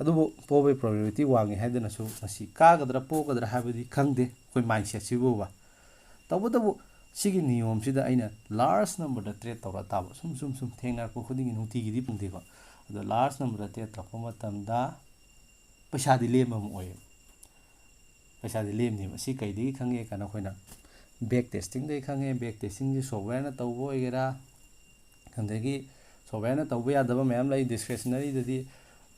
ꯑꯗꯨꯕꯨ ꯄꯣꯕꯒꯤ ꯄ꯭ꯔꯣꯕꯦꯕꯤꯂꯤꯇꯤ ꯋꯥꯡꯉꯦ ꯍꯥꯏꯗꯅꯁꯨ ꯉꯁꯤ ꯀꯥꯒꯗ꯭ꯔꯥ ꯄꯣꯒꯗ꯭ꯔꯥ ꯍꯥꯏꯕꯗꯤ ꯈꯪꯗꯦ, ꯑꯩꯈꯣꯏ ꯃꯥꯏꯟꯁꯦꯠꯁꯤꯕꯨꯕ꯫ ꯇꯧꯕꯇꯕꯨ ꯁꯤꯒꯤ ꯅꯤꯌꯣꯝꯁꯤꯗ ꯑꯩꯅ ꯂꯥꯔꯖ ꯅꯝꯕꯔꯗ ꯇ꯭ꯔꯦꯠ ꯇꯧꯔ ꯇꯥꯕ, ꯁꯨꯝ ꯁꯨꯝ ꯁꯨꯝ ꯊꯦꯡꯅꯔꯛꯄ ꯈꯨꯗꯤꯡꯒꯤ, ꯅꯨꯡꯇꯤꯒꯤꯗꯤ ꯐꯪꯗꯦꯀꯣ, ꯑꯗꯣ ꯂꯥꯔꯖ ꯅꯝꯕꯔꯗ ꯇ꯭ꯔꯦꯠ ꯇꯧꯔꯛꯄ ꯃꯇꯝꯗ ꯄꯩꯁꯥꯗꯤ ꯂꯦꯝꯕ ꯑꯃ ꯑꯣꯏꯌꯦꯕ꯫ ꯄꯩꯁꯥꯗꯤ ꯂꯦꯝꯅꯦꯕ꯫ ꯑꯁꯤ ꯀꯩꯗꯒꯤ ꯈꯪꯉꯦ ꯀꯥꯏꯅ ꯑꯩꯈꯣꯏꯅ ꯕꯦꯛ ꯇꯦꯁꯇꯤꯡꯗꯒꯤ ꯈꯪꯉꯦ꯫ ꯕꯦꯛ ꯇꯦꯁꯇꯤꯡꯁꯤ ꯁꯣꯞꯋꯦꯌꯔꯅ ꯇꯧꯕ ꯑꯣꯏꯒꯦꯔꯥ, ꯑꯗꯒꯤ ꯁꯣꯞꯋꯦꯌꯔꯅ ꯇꯧꯕ ꯌꯥꯗꯕ ꯃꯌꯥꯝ ꯂꯩ ꯗꯤꯁꯀ꯭ꯔꯦꯁꯅꯔꯤꯗꯗꯤ,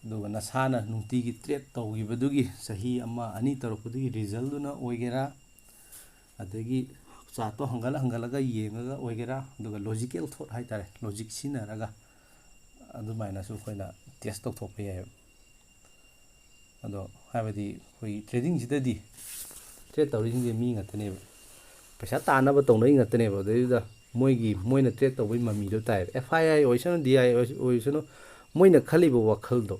ꯑꯗꯨꯒ ꯅꯁꯥꯅ ꯅꯨꯡꯇꯤꯒꯤ ꯇ꯭ꯔꯦꯠ ꯇꯧꯈꯤꯕꯗꯨꯒꯤ ꯆꯍꯤ ꯑꯃ ꯑꯅꯤ ꯇꯧꯔꯛꯄꯗꯨꯒꯤ ꯔꯤꯖꯜꯗꯨꯅ ꯑꯣꯏꯒꯦꯔꯥ, ꯑꯗꯒꯤ ꯆꯥꯔꯠꯇꯣ ꯍꯪꯒꯠ ꯍꯪꯒꯠꯂꯒ ꯌꯦꯡꯉꯒ ꯑꯣꯏꯒꯦꯔꯥ, ꯑꯗꯨꯒ ꯂꯣꯖꯤꯀꯦꯜ ꯊꯣꯠ ꯍꯥꯏꯇꯥꯔꯦ, ꯂꯣꯖꯤꯛ ꯁꯤꯖꯤꯟꯅꯔꯒ ꯑꯗꯨꯃꯥꯏꯅꯁꯨ ꯑꯩꯈꯣꯏꯅ ꯇꯦꯁ ꯇꯧꯊꯣꯛꯄ ꯌꯥꯏꯌꯦꯕ꯫ ꯑꯗꯣ ꯍꯥꯏꯕꯗꯤ ꯑꯩꯈꯣꯏꯒꯤ ꯇ꯭ꯔꯦꯗꯤꯡꯁꯤꯗꯗꯤ ꯇ꯭ꯔꯦꯠ ꯇꯧꯔꯤꯁꯤꯡꯁꯦ ꯃꯤ ꯉꯥꯛꯇꯅꯦꯕ, ꯄꯩꯁꯥ ꯇꯥꯟꯅꯕ ꯇꯧꯅꯔꯤ ꯉꯥꯛꯇꯅꯦꯕ꯫ ꯑꯗꯨꯗꯩꯗꯨꯗ ꯃꯣꯏꯒꯤ, ꯃꯣꯏꯅ ꯇ꯭ꯔꯦꯠ ꯇꯧꯕꯒꯤ ꯃꯃꯤꯗꯣ ꯇꯥꯏꯌꯦꯕ꯫ ꯑꯦꯐ ꯑꯥꯏ ꯑꯥꯏ ꯑꯣꯏꯁꯅꯨ, ꯗꯤ ꯑꯥꯏ ꯑꯣꯏꯁꯅꯨ, ꯃꯣꯏꯅ ꯈꯜꯂꯤꯕ ꯋꯥꯈꯜꯗꯣ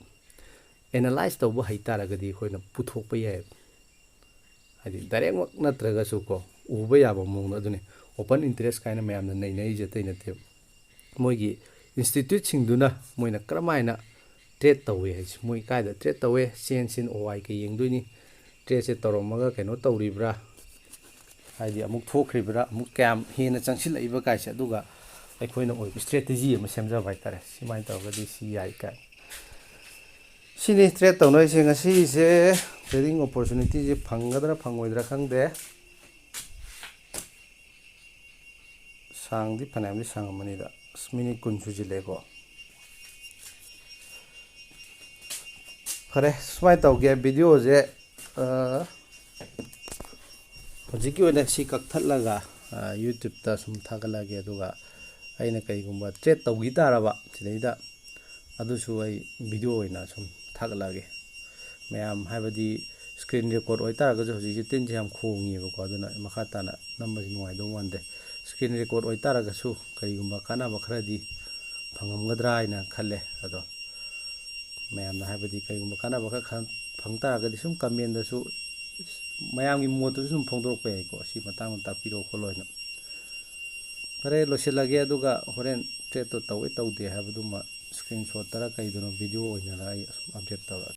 ꯑꯦꯅꯥꯂꯥꯏꯁ ꯇꯧꯕ ꯍꯩꯇꯥꯔꯒꯗꯤ ꯑꯩꯈꯣꯏꯅ ꯄꯨꯊꯣꯛꯄ ꯌꯥꯏꯌꯦꯕ꯫ ꯍꯥꯏꯗꯤ ꯗꯥꯏꯔꯦꯛꯃꯛ ꯅꯠꯇ꯭ꯔꯒꯁꯨ ꯀꯣ, ꯎꯕ ꯌꯥꯕ ꯃꯑꯣꯡꯗ꯫ ꯑꯗꯨꯅꯤ ꯑꯣꯄꯟ ꯏꯟꯇꯔꯦꯁ ꯀꯥꯏꯅ ꯃꯌꯥꯝꯅ ꯅꯩꯅꯔꯤꯁꯦ, ꯑꯇꯩ ꯅꯠꯇꯦꯕ꯫ ꯃꯣꯏꯒꯤ ꯏꯟꯁꯇꯤꯇ꯭ꯌꯨꯠꯁꯤꯡꯗꯨꯅ ꯃꯣꯏꯅ ꯀꯔꯝꯍꯥꯏꯅ ꯇ꯭ꯔꯦꯠ ꯇꯧꯏ ꯍꯥꯏꯁꯦ, ꯃꯣꯏ ꯀꯥꯏꯗ ꯇ꯭ꯔꯦꯠ ꯇꯧꯋꯦ, ꯆꯦꯟ ꯁꯤꯟ ꯑꯣ ꯑꯥꯏ ꯀꯩ ꯌꯦꯡꯗꯣꯏꯅꯤ, ꯇ꯭ꯔꯦꯠꯁꯦ ꯇꯧꯔꯝꯃꯒ ꯀꯩꯅꯣ ꯇꯧꯔꯤꯕ꯭ꯔꯥ, ꯍꯥꯏꯗꯤ ꯑꯃꯨꯛ ꯊꯣꯛꯈ꯭ꯔꯤꯕ꯭ꯔꯥ, ꯑꯃꯨꯛ ꯀꯌꯥꯝ ꯍꯦꯟꯅ ꯆꯪꯁꯤꯜꯂꯛꯏꯕ ꯀꯥꯏꯁꯦ, ꯑꯗꯨꯒ ꯑꯩꯈꯣꯏꯅ ꯑꯣꯏꯕ ꯏꯁꯇ꯭ꯔꯦꯇꯦꯖꯤ ꯑꯃ ꯁꯦꯝꯖꯕ ꯍꯥꯏꯇꯥꯔꯦ꯫ ꯁꯨꯃꯥꯏꯅ ꯇꯧꯔꯒꯗꯤ ꯁꯤ ꯌꯥꯏ ꯀꯥꯏ꯫ ꯁꯤꯅꯤ ꯇ꯭ꯔꯦꯠ ꯇꯧꯅꯔꯤꯁꯦ ꯉꯁꯤꯁꯦ꯫ ꯇ꯭ꯔꯦꯗꯤꯡ ꯑꯣꯄꯣꯔꯆꯨꯅꯤꯇꯤꯁꯦ ꯐꯪꯒꯗ꯭ꯔꯥ ꯐꯪꯉꯣꯏꯗ꯭ꯔꯥ ꯈꯪꯗꯦ꯫ ꯁꯥꯡꯗꯤ ꯐꯅꯌꯥꯝꯗꯤ ꯁꯥꯡꯉꯝꯃꯅꯤꯗ꯫ ꯑꯁ, ꯃꯤꯅꯤꯠ ꯀꯨꯟ ꯁꯨꯖꯤꯜꯂꯛꯑꯦꯀꯣ꯫ ꯐꯔꯦ, ꯁꯨꯃꯥꯏꯅ ꯇꯧꯒꯦ, ꯚꯤꯗꯤꯑꯣꯁꯦ, ꯑ, ꯍꯧꯖꯤꯛꯀꯤ ꯑꯣꯏꯅ ꯁꯤ ꯀꯛꯊꯠꯂꯒ, ꯑ, ꯌꯨꯇ꯭ꯌꯨꯕꯇ ꯁꯨꯝ ꯊꯥꯒꯠꯂꯛꯑꯒꯦ꯫ ꯑꯗꯨꯒ ꯑꯩꯅ ꯀꯩꯒꯨꯝꯕ ꯇ꯭ꯔꯦꯠ ꯇꯧꯈꯤ ꯇꯥꯔꯕ ꯁꯤꯗꯩꯗ, ꯑꯗꯨꯁꯨ ꯑꯩ ꯚꯤꯗꯤꯑꯣ ꯑꯣꯏꯅ ꯁꯨꯝ ꯊꯥꯒꯠꯂꯛꯑꯒꯦ꯫ ꯃꯌꯥꯝ, ꯍꯥꯏꯕꯗꯤ ꯁ꯭ꯀ꯭ꯔꯤꯟ ꯔꯦꯀꯣꯔꯠ ꯑꯣꯏꯇꯥꯔꯒꯁꯨ, ꯍꯧꯖꯤꯛꯁꯦ ꯇꯤꯟꯁꯦ ꯌꯥꯝ ꯈꯣꯡꯉꯤꯕꯀꯣ, ꯑꯗꯨꯅ ꯃꯈꯥ ꯇꯥꯅ ꯅꯝꯕꯁꯤ ꯅꯨꯡꯉꯥꯏꯗꯧ ꯃꯥꯟꯗꯦ꯫ ꯁ꯭ꯀ꯭ꯔꯤꯟ ꯔꯦꯀꯣꯔꯠ ꯑꯣꯏꯇꯥꯔꯒꯁꯨ ꯀꯔꯤꯒꯨꯝꯕ ꯀꯥꯟꯅꯕ ꯈꯔꯗꯤ ꯐꯪꯉꯝꯒꯗ꯭ꯔꯥ ꯍꯥꯏꯅ ꯈꯜꯂꯦ꯫ ꯑꯗꯣ ꯃꯌꯥꯝꯅ, ꯍꯥꯏꯕꯗꯤ ꯀꯔꯤꯒꯨꯝꯕ ꯀꯥꯟꯅꯕ ꯈꯔ ꯈꯟ-, ꯐꯪ ꯇꯥꯔꯒꯗꯤ ꯁꯨꯝ ꯀꯃꯦꯟꯗꯁꯨ ꯃꯌꯥꯝꯒꯤ ꯃꯣꯠꯇꯨꯁꯨ ꯁꯨꯝ ꯐꯣꯡꯗꯣꯔꯛꯄ ꯌꯥꯏꯀꯣ, ꯁꯤ ꯃꯇꯥꯡꯗ ꯇꯥꯛꯄꯤꯔꯛꯑꯣ ꯈꯣꯠꯂꯣ ꯍꯥꯏꯅ꯫ ꯐꯔꯦ, ꯂꯣꯏꯁꯤꯜꯂꯒꯦ, ꯑꯗꯨꯒ ꯍꯣꯔꯦꯟ tradeꯇꯣ ꯇꯧꯋꯤ ꯇꯧꯗꯦ ꯍꯥꯏꯕꯗꯨꯃ screenshotꯇꯔ ꯀꯩꯗꯅꯣ video ꯑꯣꯏꯅꯔ ꯑꯩ ꯑꯁꯨꯝ update ꯇꯧꯔꯛꯑꯒꯦ꯫